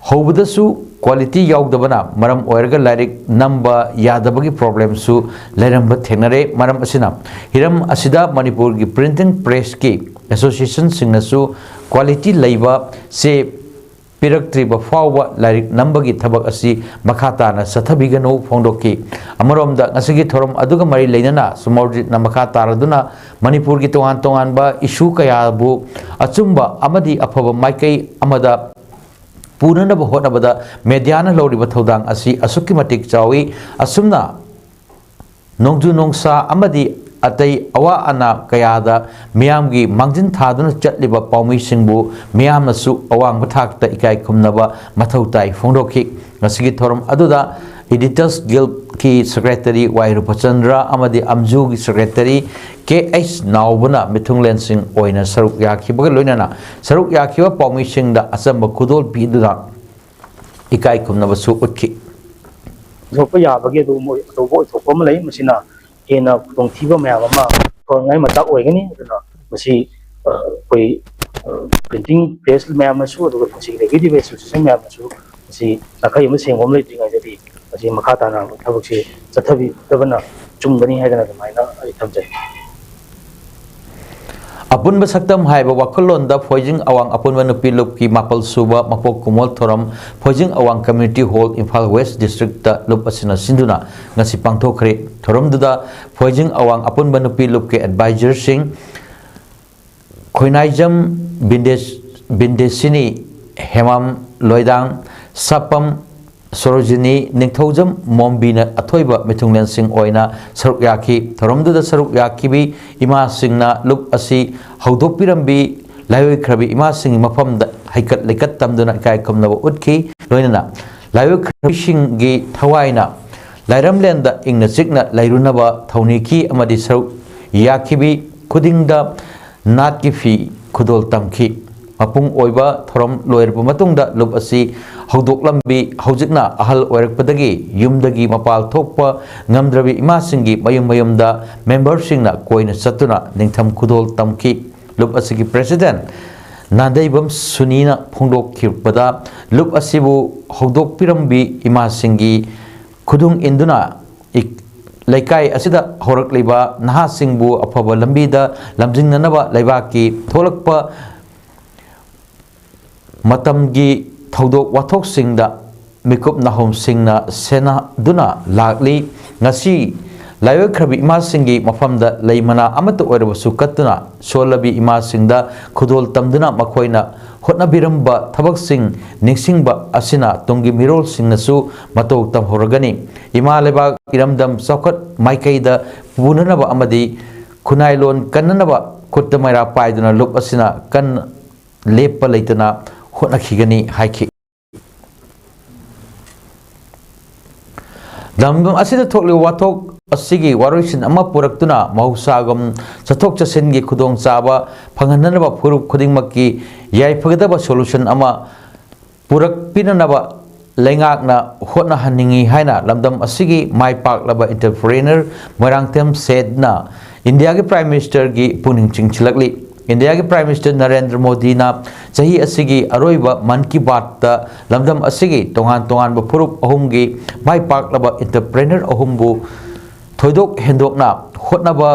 ꯍꯧꯕꯗꯁꯨ ꯀ꯭ꯋꯥꯂꯤꯇꯤ ꯌꯥꯎꯗꯕꯅ ꯃꯔꯝ ꯑꯣꯏꯔꯒ ꯂꯥꯏꯔꯤꯛ ꯅꯝꯕ ꯌꯥꯗꯕꯒꯤ ꯄ꯭ꯔꯣꯕ꯭ꯂꯦꯝꯁꯨ ꯂꯩꯔꯝꯕ ꯊꯦꯡꯅꯔꯦ꯫ ꯃꯔꯝ ꯑꯁꯤꯅ, ꯍꯤꯔꯝ ꯑꯁꯤꯗ ꯃꯅꯤꯄꯨꯔꯒꯤ ꯄ꯭ꯔꯤꯟꯇꯤꯡ ꯄ꯭ꯔꯦꯁꯀꯤ ꯑꯦꯁꯣꯁꯤꯌꯦꯁꯟꯁꯤꯡꯅꯁꯨ ꯀ꯭ꯋꯥꯂꯤꯇꯤ ꯂꯩꯕ ꯆꯦ ꯄꯤꯔꯛꯇ꯭ꯔꯤꯕ ꯐꯥꯎꯕ ꯂꯥꯏꯔꯤꯛ ꯅꯝꯕꯒꯤ ꯊꯕꯛ ꯑꯁꯤ ꯃꯈꯥ ꯇꯥꯅ ꯆꯠꯊꯕꯤꯒꯅꯨ ꯐꯣꯡꯗꯣꯛꯈꯤ꯫ ꯑꯃꯔꯣꯝꯗ, ꯉꯁꯤꯒꯤ ꯊꯧꯔꯝ ꯑꯗꯨꯒ ꯃꯔꯤ ꯂꯩꯅꯅ ꯁꯨꯃꯔꯖꯤꯠꯅ ꯃꯈꯥ ꯇꯥꯔꯗꯨꯅ ꯃꯅꯤꯄꯨꯔꯒꯤ ꯇꯣꯉꯥꯟ ꯇꯣꯉꯥꯟꯕ ꯏꯁꯨ ꯀꯌꯥꯕꯨ ꯑꯆꯨꯝꯕ ꯑꯃꯗꯤ ꯑꯐꯕ ꯃꯥꯏꯀꯩ ꯑꯃꯗ ꯄꯨꯅꯅꯕ ꯍꯣꯠꯅꯕꯗ ꯃꯦꯗꯤꯌꯥꯅ ꯂꯧꯔꯤꯕ ꯊꯧꯗꯥꯡ ꯑꯁꯤ ꯑꯁꯨꯛꯀꯤ ꯃꯇꯤꯛ ꯆꯥꯎꯏ꯫ ꯑꯁꯨꯝꯅ ꯅꯣꯡꯖꯨ ꯅꯣꯡꯁꯥ ꯑꯃꯗꯤ ꯑꯇꯩ ꯑꯋꯥ ꯑꯅꯥ ꯀꯌꯥꯗ ꯃꯤꯌꯥꯝꯒꯤ ꯃꯥꯡꯖꯤꯟ ꯊꯥꯗꯨꯅ ꯆꯠꯂꯤꯕ ꯄꯥꯎꯃꯤꯁꯤꯡꯕꯨ ꯃꯤꯌꯥꯝꯅꯁꯨ ꯑꯋꯥꯡꯕ ꯊꯥꯛꯇ ꯏꯀꯥꯏ ꯈꯨꯝꯅꯕ ꯃꯊꯧ ꯇꯥꯏ ꯐꯣꯡꯗꯣꯛꯈꯤ꯫ ꯉꯁꯤꯒꯤ ꯊꯧꯔꯝ ꯑꯗꯨꯗ Editors Guildꯀꯤ ꯁꯦꯀ꯭ꯔꯦꯇꯔꯤ ꯋꯥꯏ ꯔꯨꯄꯆꯟꯗ꯭ꯔ ꯑꯃꯗꯤ ꯑꯝꯖꯨꯒꯤ ꯁꯦꯀ꯭ꯔꯦꯇꯔꯤ ꯀꯦ ꯑꯩꯆ ꯅꯥꯎꯕꯅ ꯃꯤꯊꯨꯡꯂꯦꯟꯁꯤꯡ ꯑꯣꯏꯅ ꯁꯔꯨꯛ ꯌꯥꯈꯤꯕꯒ ꯂꯣꯏꯅꯅ ꯁꯔꯨꯛ ꯌꯥꯈꯤꯕ ꯄꯥꯎꯃꯤꯁꯤꯡꯗ ꯑꯆꯝꯕ ꯈꯨꯗꯣꯜ ꯄꯤꯗꯨꯅ ꯏꯀꯥꯏ ꯈꯨꯝꯅꯕꯁꯨ ꯎꯠꯈꯤ꯫ ꯑꯣꯏꯊꯣꯛꯄ ꯌꯥꯕꯒꯤ ꯑꯗꯨꯒꯨꯝꯕ ꯑꯆꯧꯕ ꯑꯣꯏꯊꯣꯛꯄ ꯑꯃ ꯂꯩ꯫ ꯃꯁꯤꯅ ꯍꯦꯟꯅ ꯈꯨꯗꯣꯡꯊꯤꯕ ꯃꯌꯥꯝ ꯑꯃ ꯊꯣꯛꯍꯟꯉꯥꯏ ꯃꯆꯥꯛ ꯑꯣꯏꯒꯅꯤ꯫ ꯑꯗꯨꯅ ꯃꯁꯤ, ꯑ, ꯑꯩꯈꯣꯏ, ꯑ, printing press ꯃꯌꯥꯝꯅꯁꯨ, ꯑꯗꯨꯒ ꯃꯁꯤꯒꯤ ꯂꯩꯕꯤꯔꯤꯕ association ꯃꯌꯥꯝꯅꯁꯨ ꯃꯁꯤ ꯅꯥꯈꯩ ꯑꯃ ꯁꯦꯡꯕ ꯑꯃ ꯂꯩꯇ꯭ꯔꯤꯉꯩꯗꯗꯤ ꯃꯁꯤ ꯃꯈꯥ ꯇꯥꯅ ꯊꯕꯛꯁꯦ ꯆꯠꯊꯕꯤꯗꯕꯅ ꯆꯨꯝꯒꯅꯤ ꯍꯥꯏꯗꯅ ꯑꯗꯨꯃꯥꯏꯅ ꯑꯩ ꯊꯝꯖꯩ꯫ ꯑꯄꯨꯟꯕ ꯁꯛꯇꯝ ꯍꯥꯏꯕ ꯋꯥꯈꯜꯂꯣꯟꯗ ꯐꯣꯏꯖꯤꯡ ꯑꯋꯥꯡ ꯑꯄꯨꯟꯕ ꯅꯨꯄꯤ ꯂꯨꯞꯀꯤ ꯃꯥꯄꯜ ꯁꯨꯕ ꯃꯄꯣꯛ ꯀꯨꯝꯑꯣꯜ ꯊꯧꯔꯝ ꯐꯣꯏꯖꯤꯡ ꯑꯋꯥꯡ Community Hall, Imphal West District ꯇ ꯂꯨꯞ ꯑꯁꯤꯅ ꯁꯤꯟꯗꯨꯅ ꯉꯁꯤ ꯄꯥꯡꯊꯣꯛꯈ꯭ꯔꯦ꯫ ꯊꯧꯔꯝꯗꯨꯗ ꯐꯣꯏꯖꯤꯡ ꯑꯋꯥꯡ ꯑꯄꯨꯟꯕ ꯅꯨꯄꯤ ꯂꯨꯞꯀꯤ advisor ꯁꯤꯡ ꯈꯣꯏꯅꯥꯏꯖꯝ ꯕꯤꯟꯗꯦꯁ-, ꯕꯤꯟꯗꯦꯁꯤꯅꯤ, ꯍꯦꯃꯥꯝ ꯂꯣꯏꯗꯥꯡ, ꯁꯥꯄꯝ ꯁꯣꯔꯣꯖꯤꯅꯤ, ꯅꯤꯡꯊꯧꯖꯝ ꯃꯣꯝꯕꯤꯅ ꯑꯊꯣꯏꯕ ꯃꯤꯊꯨꯡꯂꯦꯟꯁꯤꯡ ꯑꯣꯏꯅ ꯁꯔꯨꯛ ꯌꯥꯈꯤ꯫ ꯊꯧꯔꯝꯗꯨꯗ ꯁꯔꯨꯛ ꯌꯥꯈꯤꯕꯤ ꯏꯃꯥꯁꯤꯡꯅ ꯂꯨꯞ ꯑꯁꯤ ꯍꯧꯗꯣꯛꯄꯤꯔꯝꯕꯤ ꯂꯥꯏꯑꯣꯏꯈ꯭ꯔꯕꯤ ꯏꯃꯥꯁꯤꯡꯒꯤ ꯃꯐꯝꯗ ꯍꯩꯀꯠ ꯂꯩꯀꯠ ꯇꯝꯗꯨꯅ ꯏꯀꯥꯏ ꯈꯨꯝꯅꯕ ꯎꯠꯈꯤ꯫ ꯂꯣꯏꯅꯅ ꯂꯥꯏꯑꯣꯏꯈ꯭ꯔꯕꯤꯁꯤꯡꯒꯤ ꯊꯋꯥꯏꯅ ꯂꯥꯏꯔꯝꯂꯦꯟꯗ ꯏꯪꯅ ꯆꯤꯛꯅ ꯂꯩꯔꯨꯅꯕ ꯊꯧꯅꯤꯈꯤ ꯑꯃꯗꯤ ꯁꯔꯨꯛ ꯌꯥꯈꯤꯕꯤ ꯈꯨꯗꯤꯡꯗ ꯅꯥꯠꯀꯤ ꯐꯤ ꯈꯨꯗꯣꯜ ꯇꯝꯈꯤ꯫ ꯃꯄꯨꯡ ꯑꯣꯏꯕ ꯊꯧꯔꯝ ꯂꯣꯏꯔꯕ ꯃꯇꯨꯡꯗ ꯂꯨꯞ ꯑꯁꯤ ꯍꯧꯗꯣꯛꯂꯝꯕꯤ ꯍꯧꯖꯤꯛꯅ ꯑꯍꯜ ꯑꯣꯏꯔꯛꯄꯗꯒꯤ ꯌꯨꯝꯗꯒꯤ ꯃꯄꯥꯜ ꯊꯣꯛꯄ ꯉꯝꯗ꯭ꯔꯕꯤ ꯏꯃꯥꯁꯤꯡꯒꯤ ꯃꯌꯨꯝ ꯃꯌꯨꯝꯗ ꯃꯦꯝꯕꯔꯁꯤꯡꯅ ꯀꯣꯏꯅ ꯆꯠꯇꯨꯅ ꯅꯤꯡꯊꯝ ꯈꯨꯗꯣꯜ ꯇꯝꯈꯤ꯫ ꯂꯨꯞ ꯑꯁꯤꯒꯤ ꯄ꯭ꯔꯦꯁꯤꯗꯦꯟ ꯅꯥꯟꯗꯩꯕꯝ ꯁꯨꯅꯤꯅ ꯐꯣꯡꯗꯣꯛꯈꯤꯕꯗ, ꯂꯨꯞ ꯑꯁꯤꯕꯨ ꯍꯧꯗꯣꯛꯄꯤꯔꯝꯕꯤ ꯏꯃꯥꯁꯤꯡꯒꯤ ꯈꯨꯗꯨꯡ ꯏꯟꯗꯨꯅ ꯏꯛ-, ꯂꯩꯀꯥꯏ ꯑꯁꯤꯗ ꯍꯧꯔꯛꯂꯤꯕ ꯅꯍꯥꯁꯤꯡꯕꯨ ꯑꯐꯕ ꯂꯝꯕꯤꯗ ꯂꯝꯖꯤꯡꯅꯅꯕ ꯂꯩꯕꯥꯛꯀꯤ ꯊꯣꯛꯂꯛꯄ ꯃꯇꯝꯒꯤ ꯊꯧꯗꯣꯛ ꯋꯥꯊꯣꯛꯁꯤꯡꯗ ꯃꯤꯀꯨꯞ ꯅꯥꯍꯨꯝꯁꯤꯡꯅ ꯁꯦꯟꯅꯗꯨꯅ ꯂꯥꯛꯂꯤ꯫ ꯉꯁꯤ ꯂꯥꯏꯑꯣꯏꯈ꯭ꯔꯕꯤ ꯏꯃꯥꯁꯤꯡꯒꯤ ꯃꯐꯝꯗ ꯂꯩ ꯃꯅꯥ ꯑꯃꯠꯇ ꯑꯣꯏꯔꯕꯁꯨ ꯀꯠꯇꯨꯅ ꯁꯣꯜꯂꯕꯤ ꯏꯃꯥꯁꯤꯡꯗ ꯈꯨꯗꯣꯜ ꯇꯝꯗꯨꯅ ꯃꯈꯣꯏꯅ ꯍꯣꯠꯅꯕꯤꯔꯝꯕ ꯊꯕꯛꯁꯤꯡ ꯅꯤꯡꯁꯤꯡꯕ ꯑꯁꯤꯅ ꯇꯨꯡꯒꯤ ꯃꯤꯔꯣꯜꯁꯤꯡꯅꯁꯨ ꯃꯇꯧ ꯇꯝꯍꯧꯔꯒꯅꯤ꯫ ꯏꯃꯥ ꯂꯩꯕꯥꯛ ꯏꯔꯝꯗꯝ ꯆꯥꯎꯈꯠ ꯃꯥꯏꯀꯩꯗ ꯄꯨꯅꯅꯕ ꯑꯃꯗꯤ ꯈꯨꯟꯅꯥꯏ ꯂꯣꯟ ꯀꯟꯅꯅꯕ ꯈꯨꯠꯇ ꯃꯩꯔꯥ ꯄꯥꯏꯗꯨꯅ ꯂꯨꯞ ꯑꯁꯤꯅ ꯀꯟꯅ ꯂꯦꯞꯄ ꯂꯩꯇꯅ ꯍꯣꯠꯅꯈꯤꯒꯅꯤ ꯍꯥꯏꯈꯤ꯫ ꯂꯝꯗꯝ ꯑꯁꯤꯗ ꯊꯣꯛꯂꯤꯕ ꯋꯥꯊꯣꯛ ꯑꯁꯤꯒꯤ ꯋꯥꯔꯣꯏꯁꯤꯟ ꯑꯃ ꯄꯨꯔꯛꯇꯨꯅ ꯃꯍꯧꯁꯥꯒꯨꯝ ꯆꯠꯊꯣꯛ ꯆꯠꯁꯤꯟꯒꯤ ꯈꯨꯗꯣꯡꯆꯥꯕ ꯐꯪꯍꯟꯅꯅꯕ ꯐꯨꯔꯨꯞ ꯈꯨꯗꯤꯡꯃꯛꯀꯤ ꯌꯥꯏꯐꯒꯗꯕ solution ꯑꯃ ꯄꯨꯔꯛꯄꯤꯅꯅꯕ ꯂꯩꯉꯥꯛꯅ ꯍꯣꯠꯅꯍꯟꯅꯤꯡꯏ ꯍꯥꯏꯅ ꯂꯝꯗꯝ ꯑꯁꯤꯒꯤ ꯃꯥꯏ ꯄꯥꯛꯂꯕ entrepreneur ꯃꯣꯏꯔꯥꯡꯊꯦꯝ ꯁꯦꯠꯅ ꯏꯟꯗꯤꯌꯥꯒꯤ Prime Ministerꯒꯤ ꯄꯨꯛꯅꯤꯡ ꯆꯤꯡꯁꯤꯜꯂꯛꯂꯤ꯫ ꯏꯟꯗꯤꯌꯥꯒꯤ Prime Minister ꯅꯔꯦꯟꯗ꯭ꯔ ꯃꯣꯗꯤꯅ ꯆꯍꯤ ꯑꯁꯤꯒꯤ ꯑꯔꯣꯏꯕ ꯃꯟ ꯀꯤ ꯕꯥꯠꯇ ꯂꯝꯗꯝ ꯑꯁꯤꯒꯤ ꯇꯣꯉꯥꯟ ꯇꯣꯉꯥꯟꯕ ꯐꯨꯔꯨꯞ ꯑꯍꯨꯝꯒꯤ ꯃꯥꯏ ꯄꯥꯛꯂꯕ entrepreneur ꯑꯍꯨꯝꯕꯨ ꯊꯣꯏꯗꯣꯛ ꯍꯦꯟꯗꯣꯛꯅ ꯍꯣꯠꯅꯕ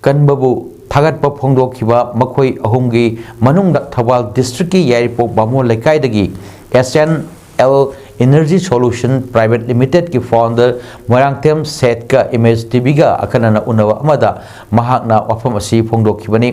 ꯀꯟꯕꯕꯨ ꯊꯥꯒꯠꯄ ꯐꯣꯡꯗꯣꯛꯈꯤꯕ ꯃꯈꯣꯏ ꯑꯍꯨꯝꯒꯤ ꯃꯅꯨꯡꯗ ꯊꯧꯕꯥꯜ districtꯀꯤ ꯌꯥꯏꯔꯤꯄꯣꯛ ꯕꯥꯃꯣꯟ ꯂꯩꯀꯥꯏꯗꯒꯤ S N L Energy Solution Private Limitedꯀꯤ founder Moirangthem ꯁꯦꯠꯀ Image TVꯒ ꯑꯈꯟꯅꯅ ꯎꯅꯕ ꯑꯃꯗ ꯃꯍꯥꯛꯅ ꯋꯥꯐꯝ ꯑꯁꯤ ꯐꯣꯡꯗꯣꯛꯈꯤꯕꯅꯤ꯫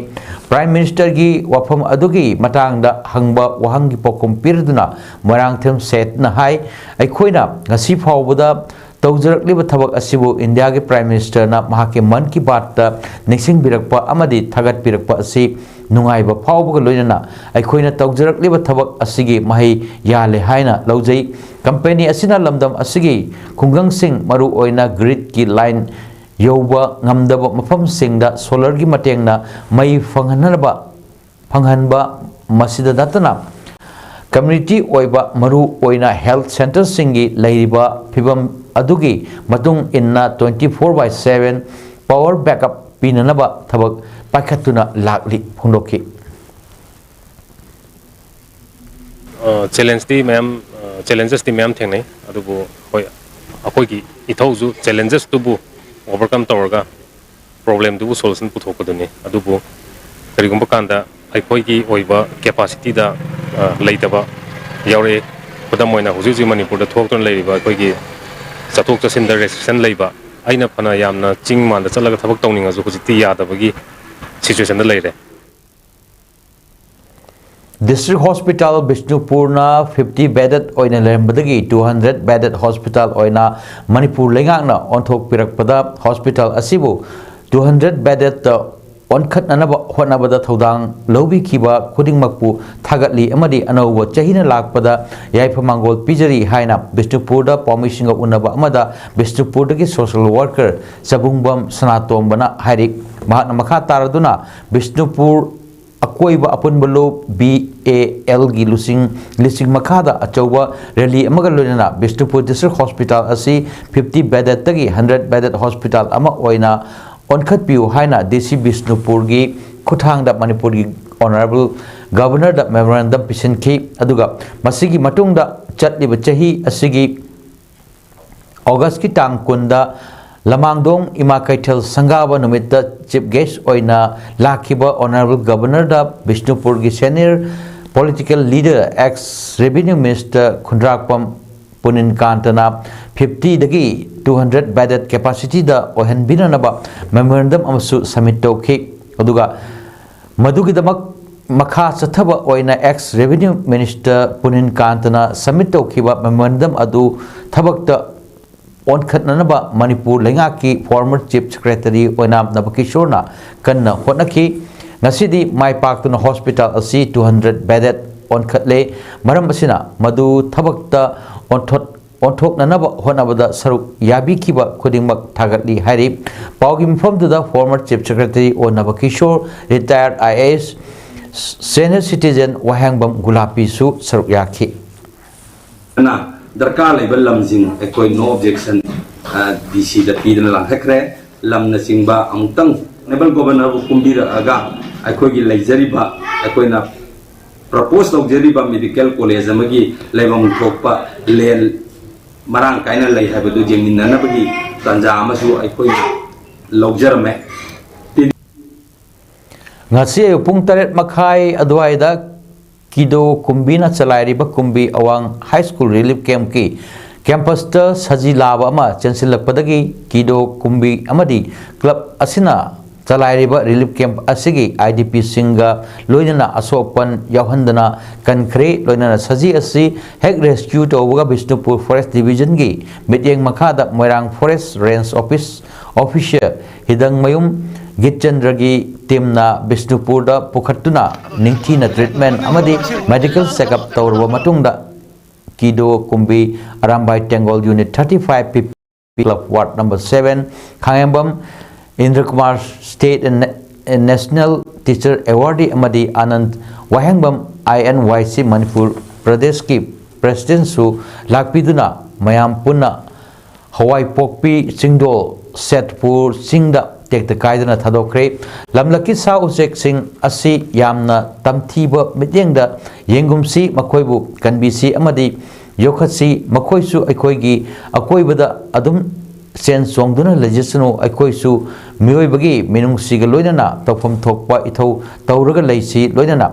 Prime Ministerꯒꯤ ꯋꯥꯐꯝ ꯑꯗꯨꯒꯤ ꯃꯇꯥꯡꯗ ꯍꯪꯕ ꯋꯥꯍꯪꯒꯤ ꯄꯥꯎꯈꯨꯝ ꯄꯤꯔꯗꯨꯅ ꯃꯣꯏꯔꯥꯡꯊꯦꯝ ꯁꯦꯠꯅ ꯍꯥꯏ, ꯑꯩꯈꯣꯏꯅ ꯉꯁꯤ ꯐꯥꯎꯕꯗ ꯇꯧꯖꯔꯛꯂꯤꯕ ꯊꯕꯛ ꯑꯁꯤꯕꯨ ꯏꯟꯗꯤꯌꯥꯒꯤ Prime Ministerꯅ ꯃꯍꯥꯛꯀꯤ ꯃꯟ ꯀꯤ ꯕꯥꯠꯇ ꯅꯤꯡꯁꯤꯡꯕꯤꯔꯛꯄ ꯑꯃꯗꯤ ꯊꯥꯒꯠꯄꯤꯔꯛꯄ ꯑꯁꯤ ꯅꯨꯡꯉꯥꯏꯕ ꯐꯥꯎꯕꯒ ꯂꯣꯏꯅꯅ ꯑꯩꯈꯣꯏꯅ ꯇꯧꯖꯔꯛꯂꯤꯕ ꯊꯕꯛ ꯑꯁꯤꯒꯤ ꯃꯍꯩ ꯌꯥꯜꯂꯦ ꯍꯥꯏꯅ ꯂꯧꯖꯩ꯫ Company ꯑꯁꯤꯅ ꯂꯝꯗꯝ ꯑꯁꯤꯒꯤ ꯈꯨꯡꯒꯪꯁꯤꯡ, ꯃꯔꯨꯑꯣꯏꯅ gridꯀꯤ line ꯌꯧꯕ ꯉꯝꯗꯕ ꯃꯐꯝꯁꯤꯡꯗ solarꯒꯤ ꯃꯇꯦꯡꯅ ꯃꯩ ꯐꯪꯍꯟꯅꯕ ꯐꯪꯍꯟꯕ, ꯃꯁꯤꯗ ꯅꯠꯇꯅ community ꯑꯣꯏꯕ, ꯃꯔꯨ ꯑꯣꯏꯅ health centreꯁꯤꯡꯒꯤ ꯂꯩꯔꯤꯕ ꯐꯤꯕꯝ ꯑꯗꯨꯒꯤ ꯃꯇꯨꯡ ꯏꯟꯅ twenty four by seven power backup ꯄꯤꯅꯅꯕ ꯊꯕꯛ ꯄꯥꯏꯈꯠꯇꯨꯅ ꯂꯥꯛꯂꯤ ꯐꯣꯡꯗꯣꯛꯈꯤ꯫ ꯆꯦꯂꯦꯟꯖꯇꯤ ꯃꯌꯥꯝ ꯆꯦꯂꯦꯟꯖꯦꯁꯇꯤ ꯃꯌꯥꯝ ꯊꯦꯡꯅꯩ꯫ ꯑꯗꯨꯕꯨ ꯍꯣꯏ, ꯑꯩꯈꯣꯏꯒꯤ ꯏꯊꯧꯁꯨ ꯆꯦꯂꯦꯟꯖꯦꯁꯇꯨꯕꯨ overcome ꯇꯧꯔꯒ problemꯗꯨꯕꯨ solution ꯄꯨꯊꯣꯛꯄꯗꯨꯅꯤ꯫ ꯑꯗꯨꯕꯨ ꯀꯔꯤꯒꯨꯝꯕ ꯀꯥꯟꯗ ꯑꯩꯈꯣꯏꯒꯤ ꯑꯣꯏꯕ capacityꯗ ꯂꯩꯇꯕ ꯌꯥꯎꯔꯛꯏ꯫ ꯈꯨꯗꯝ ꯑꯣꯏꯅ ꯍꯧꯖꯤꯛ ꯍꯧꯖꯤꯛ ꯃꯅꯤꯄꯨꯔꯗ ꯊꯣꯛꯇꯨꯅ ꯂꯩꯔꯤꯕ ꯑꯩꯈꯣꯏꯒꯤ ꯆꯠꯊꯣꯛ ꯆꯠꯁꯤꯟꯗ restriction ꯂꯩꯕ, ꯑꯩꯅ ꯐꯅ ꯌꯥꯝꯅ ꯆꯤꯡ ꯃꯥꯟꯗ ꯆꯠꯂꯒ ꯊꯕꯛ ꯇꯧꯅꯤꯡꯉꯁꯨ ꯍꯧꯖꯤꯛꯇꯤ ꯌꯥꯗꯕꯒꯤ situationꯗ ꯂꯩꯔꯦ꯫ District Hospital ꯕꯤꯁꯅꯨꯄꯨꯔꯅ fifty bedded ꯑꯣꯏꯅ ꯂꯩꯔꯝꯕꯗꯒꯤ two hundred bedded hospital ꯑꯣꯏꯅ ꯃꯅꯤꯄꯨꯔ ꯂꯩꯉꯥꯛꯅ ꯑꯣꯟꯊꯣꯛꯄꯤꯔꯛꯄꯗ hospital ꯑꯁꯤꯕꯨ two hundred beddedꯇ ꯑꯣꯟꯈꯠꯅꯅꯕ ꯍꯣꯠꯅꯕꯗ ꯊꯧꯗꯥꯡ ꯂꯧꯕꯤꯈꯤꯕ ꯈꯨꯗꯤꯡꯃꯛꯄꯨ ꯊꯥꯒꯠꯂꯤ ꯑꯃꯗꯤ ꯑꯅꯧꯕ ꯆꯍꯤꯅ ꯂꯥꯛꯄꯗ ꯌꯥꯏꯐ ꯃꯥꯡꯒꯣꯜ ꯄꯤꯖꯔꯤ ꯍꯥꯏꯅ ꯕꯤꯁꯅꯨꯄꯨꯔꯗ ꯄꯥꯎꯃꯤꯁꯤꯡꯒ ꯎꯅꯕ ꯑꯃꯗ ꯕꯤꯁꯅꯨꯄꯨꯔꯗꯒꯤ social worker ꯆꯕꯨꯡꯕꯝ ꯁꯅꯥꯇꯣꯝꯕꯅ ꯍꯥꯏꯔꯤ꯫ ꯃꯍꯥꯛꯅ ꯃꯈꯥ ꯇꯥꯔꯗꯨꯅ ꯕꯤꯁꯅꯨꯄꯨꯔ ꯑꯀꯣꯏꯕ ꯑꯄꯨꯟꯕ ꯂꯨꯞ B ꯑꯦ ꯑꯦꯜꯒꯤ ꯂꯨꯆꯤꯡ ꯂꯨꯆꯤꯡ ꯃꯈꯥꯗ ꯑꯆꯧꯕ ꯔꯦꯂꯤ ꯑꯃꯒ ꯂꯣꯏꯅꯅ ꯕꯤꯁꯅꯨꯄꯨꯔ ꯗꯤꯁꯇ꯭ꯔꯤꯛ ꯍꯣꯁꯄꯤꯇꯥꯜ ꯑꯁꯤ ꯐꯤꯐꯇꯤ ꯕꯦꯗꯦꯗꯇꯒꯤ ꯍꯟꯗ꯭ꯔꯦꯠ ꯕꯦꯗꯦꯗ ꯍꯣꯁꯄꯤꯇꯥꯜ ꯑꯃ ꯑꯣꯏꯅ ꯑꯣꯟꯈꯠꯄꯤꯌꯨ ꯍꯥꯏꯅ ꯗꯤ ꯁꯤ ꯕꯤꯁꯅꯨꯄꯨꯔꯒꯤ ꯈꯨꯠꯊꯥꯡꯗ ꯃꯅꯤꯄꯨꯔꯒꯤ ꯑꯣꯅꯔꯦꯕꯜ ꯒꯕꯔꯅꯔꯗ ꯃꯦꯃꯣꯔꯦꯟꯗꯝ ꯄꯤꯁꯤꯟꯈꯤ꯫ ꯑꯗꯨꯒ ꯃꯁꯤꯒꯤ ꯃꯇꯨꯡꯗ ꯆꯠꯂꯤꯕ ꯆꯍꯤ ꯑꯁꯤꯒꯤ ꯑꯣꯒꯁꯀꯤ ꯇꯥꯡ ꯀꯨꯟꯗ ꯂꯃꯥꯡꯗꯣꯡ ꯏꯃꯥ ꯀꯩꯊꯦꯜ ꯁꯪꯒꯥꯕ ꯅꯨꯃꯤꯠꯇ ꯆꯤꯐ ꯒꯦꯁ ꯑꯣꯏꯅ ꯂꯥꯛꯈꯤꯕ ꯑꯣꯅꯔꯦꯕꯜ ꯒꯕꯔꯅꯔꯗ ꯕꯤꯁꯅꯨꯄꯨꯔꯒꯤ senior political leader, ex revenue minister Khundrakpam ꯄꯨꯅꯤꯟꯀꯥꯟꯇꯅ ꯐꯤꯐꯇꯤꯗꯒꯤ ꯇꯨ ꯍꯟꯗ꯭ꯔꯦꯠ ꯕꯦꯗꯦꯗ ꯀꯦꯄꯥꯁꯤꯇꯤꯗ ꯑꯣꯏꯍꯟꯕꯤꯅꯅꯕ ꯃꯦꯃꯣꯔꯦꯟꯗꯝ ꯑꯃꯁꯨ ꯁꯕꯃꯤꯠ ꯇꯧꯈꯤ꯫ ꯑꯗꯨꯒ ꯃꯗꯨꯒꯤꯗꯃꯛ ꯃꯈꯥ ꯆꯠꯊꯕ ꯑꯣꯏꯅ ꯑꯦꯛꯁ ꯔꯦꯚꯤꯅ꯭ꯌꯨ ꯃꯤꯅꯤꯁꯇꯔ ꯄꯨꯅꯤꯟꯀꯥꯟꯇꯅ ꯁꯕꯃꯤꯠ ꯇꯧꯈꯤꯕ ꯃꯦꯃꯣꯔꯦꯟꯗꯝ ꯑꯗꯨ ꯊꯕꯛꯇ ꯑꯣꯟꯈꯠꯅꯅꯕ ꯃꯅꯤꯄꯨꯔ ꯂꯩꯉꯥꯛꯀꯤ ꯐꯣꯔꯃꯔ ꯆꯤꯐ ꯁꯦꯀ꯭ꯔꯦꯇꯔꯤ ꯑꯣꯏꯅꯥꯝ ꯅꯕꯀꯤꯁꯣꯔꯅ ꯀꯟꯅ ꯍꯣꯠꯅꯈꯤ꯫ ꯉꯁꯤꯗꯤ ꯃꯥꯏ ꯄꯥꯛꯇꯨꯅ ꯍꯣꯁꯄꯤꯇꯥꯜ ꯑꯁꯤ ꯇꯨ ꯍꯟꯗ꯭ꯔꯦꯠ ꯕꯦꯗꯦꯗ ꯑꯣꯟꯈꯠꯂꯦ꯫ ꯃꯔꯝ ꯑꯁꯤꯅ ꯃꯗꯨ ꯊꯕꯛꯇ ꯑꯣꯟꯊꯣꯛ ꯑꯣꯟꯊꯣꯛꯅꯅꯕ ꯍꯣꯠꯅꯕꯗ ꯁꯔꯨꯛ ꯌꯥꯕꯤꯈꯤꯕ ꯈꯨꯗꯤꯡꯃꯛ ꯊꯥꯒꯠꯂꯤ ꯍꯥꯏꯔꯤ꯫ ꯄꯥꯎꯒꯤ ꯃꯤꯐꯝꯗꯨꯗ ꯐꯣꯔꯃꯔ ꯆꯤꯐ ꯁꯦꯀ꯭ꯔꯦꯇꯔꯤ ꯑꯣ ꯅꯕꯀꯤꯁꯣꯔ, ꯔꯤꯇꯥꯌꯔꯗ I A S, senior citizen ꯋꯥꯍꯦꯡꯕꯝ ꯒꯨꯂꯥꯄꯤꯁꯨ ꯁꯔꯨꯛ ꯌꯥꯈꯤ꯫ ꯑꯗꯨꯅ ꯗꯔꯀꯥꯔ ꯂꯩꯕ ꯂꯝꯁꯤꯡ ꯑꯩꯈꯣꯏ no objection ꯗꯤ ꯁꯤꯗ ꯄꯤꯗꯅ ꯂꯥꯡꯈꯠꯈ꯭ꯔꯦ꯫ ꯂꯝꯅꯆꯤꯡꯕ ꯑꯃꯨꯛꯇꯪ ꯑꯣꯅꯔꯦꯕꯜ ꯒꯣꯕꯔꯅꯔꯕꯨ ꯀꯨꯝꯕꯤꯔꯛꯑꯒ ꯑꯩꯈꯣꯏꯒꯤ ꯂꯩꯖꯔꯤꯕ, ꯑꯩꯈꯣꯏꯅ ꯄ꯭ꯔꯄꯣꯖ ꯇꯧꯖꯔꯤꯕ ꯃꯦꯗꯤꯀꯦꯜ ꯀꯣꯂꯦꯖ ꯑꯃꯒꯤ ꯂꯩꯐꯝ ꯊꯣꯛꯄ ꯂꯦꯟ ꯃꯔꯥꯡ ꯀꯥꯏꯅ ꯂꯩ ꯍꯥꯏꯕꯗꯨ ꯌꯦꯡꯃꯤꯟꯅꯅꯕꯒꯤ ꯇꯥꯟꯖꯥ ꯑꯃꯁꯨ ꯑꯩꯈꯣꯏꯅ ꯂꯧꯖꯔꯝꯃꯦ꯫ ꯉꯁꯤ ꯑꯌꯨꯛ ꯄꯨꯡ ꯇꯔꯦꯠ ꯃꯈꯥꯏ ꯑꯗꯨꯋꯥꯏꯗ ꯀꯤꯗꯣ ꯀꯨꯝꯕꯤꯅ ꯆꯂꯥꯏꯔꯤꯕ ꯀꯨꯝꯕꯤ ꯑꯋꯥꯡ ꯍꯥꯏ ꯁ꯭ꯀꯨꯜ ꯔꯤꯂꯤꯐ ꯀꯦꯝꯞꯀꯤ ꯀꯦꯝꯄꯁꯇ ꯁꯖꯤ ꯂꯥꯕ ꯑꯃ ꯆꯦꯟꯁꯤꯜꯂꯛꯄꯗꯒꯤ ꯀꯤꯗꯣ ꯀꯨꯝꯕꯤ ꯑꯃꯗꯤ ꯀ꯭ꯂꯕ ꯑꯁꯤꯅ ꯆꯂꯥꯏꯔꯤꯕ ꯔꯤꯂꯤꯐ ꯀꯦꯝꯞ ꯑꯁꯤꯒꯤ ꯑꯥꯏ ꯗꯤ ꯄꯤꯁꯤꯡꯒ ꯂꯣꯏꯅꯅ ꯑꯁꯣꯛ ꯑꯄꯟ ꯌꯥꯎꯍꯟꯗꯅ ꯀꯟꯈ꯭ꯔꯦ꯫ ꯂꯣꯏꯅꯅ ꯁꯖꯤ ꯑꯁꯤ ꯍꯦꯛ ꯔꯦꯁꯀ꯭ꯌꯨ ꯇꯧꯕꯒ ꯕꯤꯁꯅꯨꯄꯨꯔ ꯐꯣꯔꯦꯁ ꯗꯤꯕꯤꯖꯟꯒꯤ ꯃꯤꯠꯌꯦꯡ ꯃꯈꯥꯗ Moirang forest range office officer Hidangmayum ꯒꯤꯠꯆꯟꯗ꯭ꯔꯒꯤ ꯇꯤꯝꯅ ꯕꯤꯁꯅꯨꯄꯨꯔꯗ ꯄꯨꯈꯠꯇꯨꯅ ꯅꯤꯡꯊꯤꯅ ꯇ꯭ꯔꯤꯠꯃꯦꯟ ꯑꯃꯗꯤ ꯃꯦꯗꯤꯀꯦꯜ ꯆꯦꯛꯑꯞ ꯇꯧꯔꯕ ꯃꯇꯨꯡꯗ ꯀꯤꯗꯣ Kumbi Arambai Tenggol unit thirty five P P club ward number seven Khangembam Indrakumar state and national teacher ꯑꯦꯋꯥꯔꯗꯤ ꯑꯃꯗꯤ ꯑꯥꯅꯟꯗ ꯋꯥꯍꯦꯡꯕꯝ I N Y C Manipur ꯄ꯭ꯔꯗꯦꯁꯀꯤ ꯄ꯭ꯔꯦꯁꯤꯗꯦꯟꯁꯨ ꯂꯥꯛꯄꯤꯗꯨꯅ ꯃꯌꯥꯝ ꯄꯨꯟꯅ ꯍꯋꯥꯏꯄꯣꯛꯄꯤ ꯆꯤꯡꯗꯣꯜ ꯁꯦꯠꯄꯨꯔ ꯆꯤꯡꯗ ꯇꯦꯛꯇ ꯀꯥꯏꯗꯅ ꯊꯥꯗꯣꯛꯈ꯭ꯔꯦ꯫ ꯂꯝꯂꯛꯀꯤ ꯁꯥ ꯎꯆꯦꯛꯁꯤꯡ ꯑꯁꯤ ꯌꯥꯝꯅ ꯇꯝꯊꯤꯕ ꯃꯤꯠꯌꯦꯡꯗ ꯌꯦꯡꯒꯨꯝꯁꯤ, ꯃꯈꯣꯏꯕꯨ ꯀꯟꯕꯤꯁꯤ ꯑꯃꯗꯤ ꯌꯣꯛꯈꯠꯁꯤ꯫ ꯃꯈꯣꯏꯁꯨ ꯑꯩꯈꯣꯏꯒꯤ ꯑꯀꯣꯏꯕꯗ ꯑꯗꯨꯝ ꯆꯦꯟ ꯆꯣꯡꯗꯨꯅ ꯂꯩꯖꯁꯅꯨ꯫ ꯑꯩꯈꯣꯏꯁꯨ ꯃꯤꯑꯣꯏꯕꯒꯤ ꯃꯤꯅꯨꯡꯁꯤꯒ ꯂꯣꯏꯅꯅ ꯇꯧꯐꯝ ꯊꯣꯛꯄ ꯏꯊꯧ ꯇꯧꯔꯒ ꯂꯩꯁꯤ꯫ ꯂꯣꯏꯅꯅ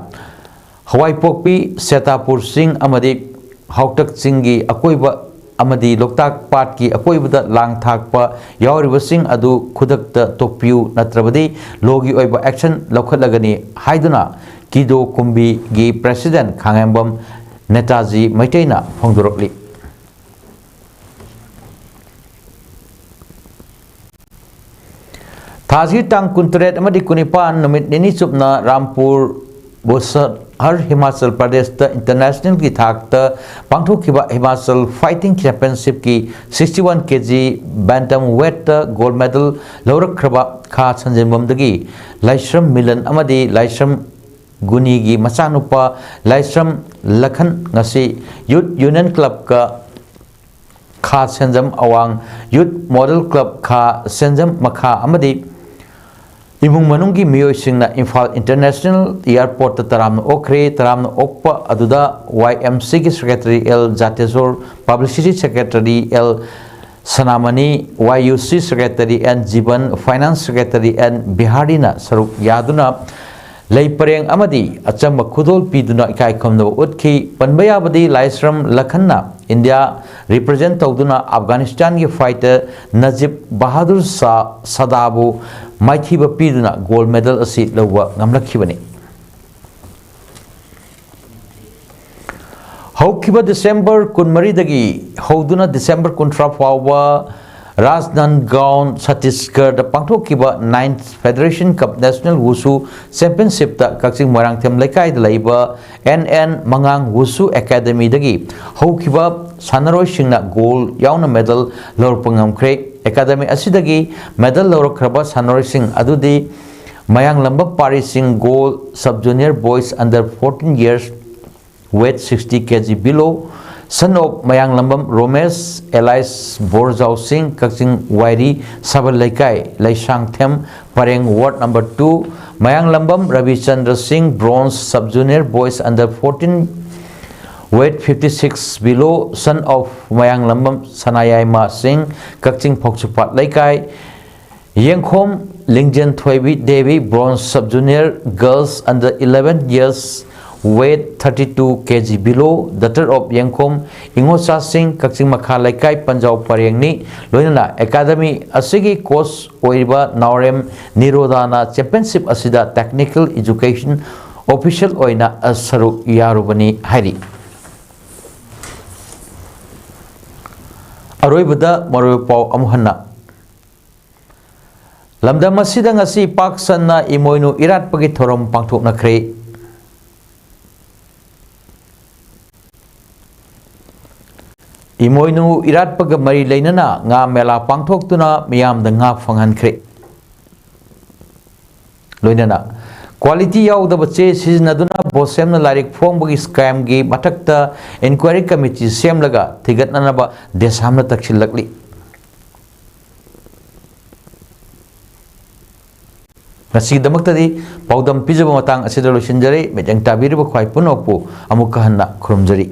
ꯍꯋꯥꯏꯄꯣꯛꯄꯤ, ꯁꯦꯇꯥꯄꯨꯔ ꯆꯤꯡ ꯑꯃꯗꯤ ꯍꯥꯎꯇꯛ ꯆꯤꯡꯒꯤ ꯑꯀꯣꯏꯕ ꯑꯃꯗꯤ ꯂꯣꯛꯇꯥꯛ ꯄꯥꯠꯀꯤ ꯑꯀꯣꯏꯕꯗ ꯂꯥꯡ ꯊꯥꯛꯄ ꯌꯥꯎꯔꯤꯕꯁꯤꯡ ꯑꯗꯨ ꯈꯨꯗꯛꯇ ꯇꯣꯛꯄꯤꯌꯨ, ꯅꯠꯇ꯭ꯔꯕꯗꯤ ꯂꯣꯒꯤ ꯑꯣꯏꯕ action ꯂꯧꯈꯠꯂꯒꯅꯤ ꯍꯥꯏꯗꯨꯅ ꯀꯤꯗꯣ ꯀꯨꯝꯕꯤꯒꯤ president ꯈꯥꯉꯦꯝꯕꯝ ꯅꯦꯇꯥꯖꯤ ꯃꯩꯇꯩꯅ ꯐꯣꯡꯗꯣꯔꯛꯂꯤ꯫ ꯊꯥꯁꯤꯒꯤ ꯇꯥꯡ ꯀꯨꯟꯇꯔꯦꯠ ꯑꯃꯗꯤ ꯀꯨꯟꯅꯤꯄꯥꯟ, ꯅꯨꯃꯤꯠ ꯅꯤꯅꯤ ꯆꯨꯞꯅ ꯔꯥꯝꯄꯨꯔ ꯕꯨꯁꯍꯔ ꯍꯤꯃꯥꯆꯜ ꯄ꯭ꯔꯗꯦꯁꯇ internationalꯒꯤ ꯊꯥꯛꯇ ꯄꯥꯡꯊꯣꯛꯈꯤꯕ Himachal fighting championshipꯀꯤ sixty one kg bantamweightꯇ gold medal ꯂꯧꯔꯛꯈ꯭ꯔꯕ ꯈꯥ ꯁꯟꯖꯦꯟꯕꯝꯗꯒꯤ ꯂꯥꯏꯁ꯭ꯔꯝ ꯃꯤꯂꯟ ꯑꯃꯗꯤ ꯂꯥꯏꯁ꯭ꯔꯝ ꯒꯨꯅꯤꯒꯤ ꯃꯆꯥꯅꯨꯄꯥ ꯂꯥꯏꯁ꯭ꯔꯝ ꯂꯈꯟ ꯉꯁꯤ Youth Union Clubꯀ ꯈꯥ ꯁꯦꯟꯖꯝ ꯑꯋꯥꯡ, Youth Model Club ꯈꯥ ꯁꯦꯟꯖꯝ ꯃꯈꯥ ꯑꯃꯗꯤ ꯏꯃꯨꯡ ꯃꯅꯨꯡꯒꯤ ꯃꯤꯑꯣꯏꯁꯤꯡꯅ ꯏꯝꯐꯥꯜ International Airportꯇ ꯇꯔꯥꯝꯅ ꯑꯣꯛꯈ꯭ꯔꯦ꯫ ꯇꯔꯥꯝꯅ ꯑꯣꯛꯄ ꯑꯗꯨꯗ Y M Cꯒꯤ secretary L ꯖꯥꯇꯦꯁꯣꯔ, publicity secretary L ꯁꯅꯥꯃꯅꯤ, Y U C secretary N ꯖꯤꯕꯟ, finance secretary N ꯕꯤꯍꯥꯔꯤꯅ ꯁꯔꯨꯛ ꯌꯥꯗꯨꯅ ꯂꯩ ꯄꯔꯦꯡ ꯑꯃꯗꯤ ꯑꯆꯝꯕ ꯈꯨꯗꯣꯜ ꯄꯤꯗꯨꯅ ꯏꯀꯥꯏ ꯈꯨꯝꯅꯕ ꯎꯠꯈꯤ꯫ ꯄꯟꯕ ꯌꯥꯕꯗꯤ ꯂꯥꯏꯁ꯭ꯔꯝ ꯂꯈꯟꯅ India represent ꯇꯧꯗꯨꯅ Afghanistanꯒꯤ fighter ꯅꯖꯤꯕ ꯕꯍꯥꯗꯨꯔ ꯁꯥ ꯁꯗꯥꯕꯨ ꯃꯥꯏꯊꯤꯕ ꯄꯤꯗꯨꯅ gold medal ꯑꯁꯤ ꯂꯧꯕ ꯉꯝꯂꯛꯈꯤꯕꯅꯤ꯫ ꯍꯧꯈꯤꯕ December ꯀꯨꯟꯃꯔꯤꯗꯒꯤ ꯍꯧꯗꯨꯅ December ꯀꯨꯟꯊ꯭ꯔꯥ ꯐꯥꯎꯕ ꯔꯥꯖꯅꯟꯒꯥꯎꯟ, ꯁꯠꯇꯤꯁꯒꯔꯗ ꯄꯥꯡꯊꯣꯛꯈꯤꯕ ninth Federation Cup National Wushu Championshipꯇ ꯀꯛꯆꯤꯡ ꯃꯣꯏꯔꯥꯡꯊꯦꯝ ꯂꯩꯀꯥꯏꯗ ꯂꯩꯕ N N ꯃꯉꯥꯡ Wushu Academyꯗꯒꯤ ꯍꯧꯈꯤꯕ ꯁꯥꯟꯅꯔꯣꯏꯁꯤꯡꯅ gold ꯌꯥꯎꯅ medal ꯂꯧꯔꯛꯄ ꯉꯝꯈ꯭ꯔꯦ꯫ Academy ꯑꯁꯤꯗꯒꯤ medal ꯂꯧꯔꯛꯈ꯭ꯔꯕ ꯁꯥꯟꯅꯔꯣꯏꯁꯤꯡ ꯑꯗꯨꯗꯤ Mayanglambam Pari Singh, Gold, Sub Junior Boys under fourteen years, weight sixty K G below, son of Mayanglambam Romesh alias Borjao Singh, Kakching Wairi, Sabal Leikai, Laishangthem, Pareng Ward number two, Mayanglambam Ravi Chandra Singh, Bronze, Sub Junior Boys under fourteen, weight fifty-six below, son of Mayanglambam Sanayaima Singh, Kakching Phoksupat Leikai, Yengkhom Lingjen Thoibi Devi, Bronze, Sub Junior Girls under eleven years, weight thirty-two K G below, daughter of Yengkhom Ingocha Singh, Kakching Makha Leikai, Panjao Parengni, ꯂꯣꯏꯅꯅ academy ꯑꯁꯤꯒꯤ coach ꯑꯣꯏꯔꯤꯕ ꯅꯥꯎꯔꯦꯝ ꯅꯤꯔꯣꯗꯥꯅ championship ꯑꯁꯤꯗ technical education official ꯑꯣꯏꯅ ꯁꯔꯨꯛ ꯌꯥꯔꯨꯕꯅꯤ ꯍꯥꯏꯔꯤ꯫ ꯑꯔꯣꯏꯕꯗ ꯃꯔꯨꯑꯣꯏꯕ ꯄꯥꯎ ꯑꯃꯨꯛ ꯍꯟꯅ꯫ ꯂꯝꯗꯝ ꯑꯁꯤꯗ ꯉꯁꯤ ꯄꯥꯛ ꯁꯟꯅ ꯏꯃꯣꯏꯅꯨ ꯏꯔꯥꯠꯄꯒꯤ ꯊꯧꯔꯝ ꯄꯥꯡꯊꯣꯛꯅꯈ꯭ꯔꯦ꯫ ꯏꯃꯣꯏꯅꯨ ꯏꯔꯥꯠꯄꯒ ꯃꯔꯤ ꯂꯩꯅꯅ ꯉꯥ ꯃꯦꯂꯥ ꯄꯥꯡꯊꯣꯛꯇꯨꯅ ꯃꯤꯌꯥꯝꯗ ꯉꯥ ꯐꯪꯍꯟꯈ꯭ꯔꯦ꯫ ꯂꯣꯏꯅꯅ quality ꯌꯥꯎꯗꯕ ꯆꯦ ꯁꯤꯖꯤꯟꯅꯗꯨꯅ ꯕꯣꯁꯦꯝꯅ ꯂꯥꯏꯔꯤꯛ ꯐꯣꯡꯕꯒꯤ scamꯒꯤ ꯃꯊꯛꯇ inquiry committee ꯁꯦꯝꯂꯒ ꯊꯤꯒꯠꯅꯅꯕ ꯗꯦꯁꯥꯝꯅ ꯇꯛꯁꯤꯜꯂꯛꯂꯤ꯫ ꯉꯁꯤꯒꯤꯗꯃꯛꯇꯗꯤ ꯄꯥꯎꯗꯝ ꯄꯤꯖꯕ ꯃꯇꯥꯡ ꯑꯁꯤꯗ ꯂꯣꯏꯁꯤꯟꯖꯔꯦ꯫ ꯃꯤꯠꯌꯦꯡ ꯇꯥꯕꯤꯔꯤꯕ ꯈ꯭ꯋꯥꯏ ꯄꯨꯝꯅꯃꯛꯄꯨ ꯑꯃꯨꯛꯀ ꯍꯟꯅ ꯈꯨꯔꯨꯝꯖꯔꯤ꯫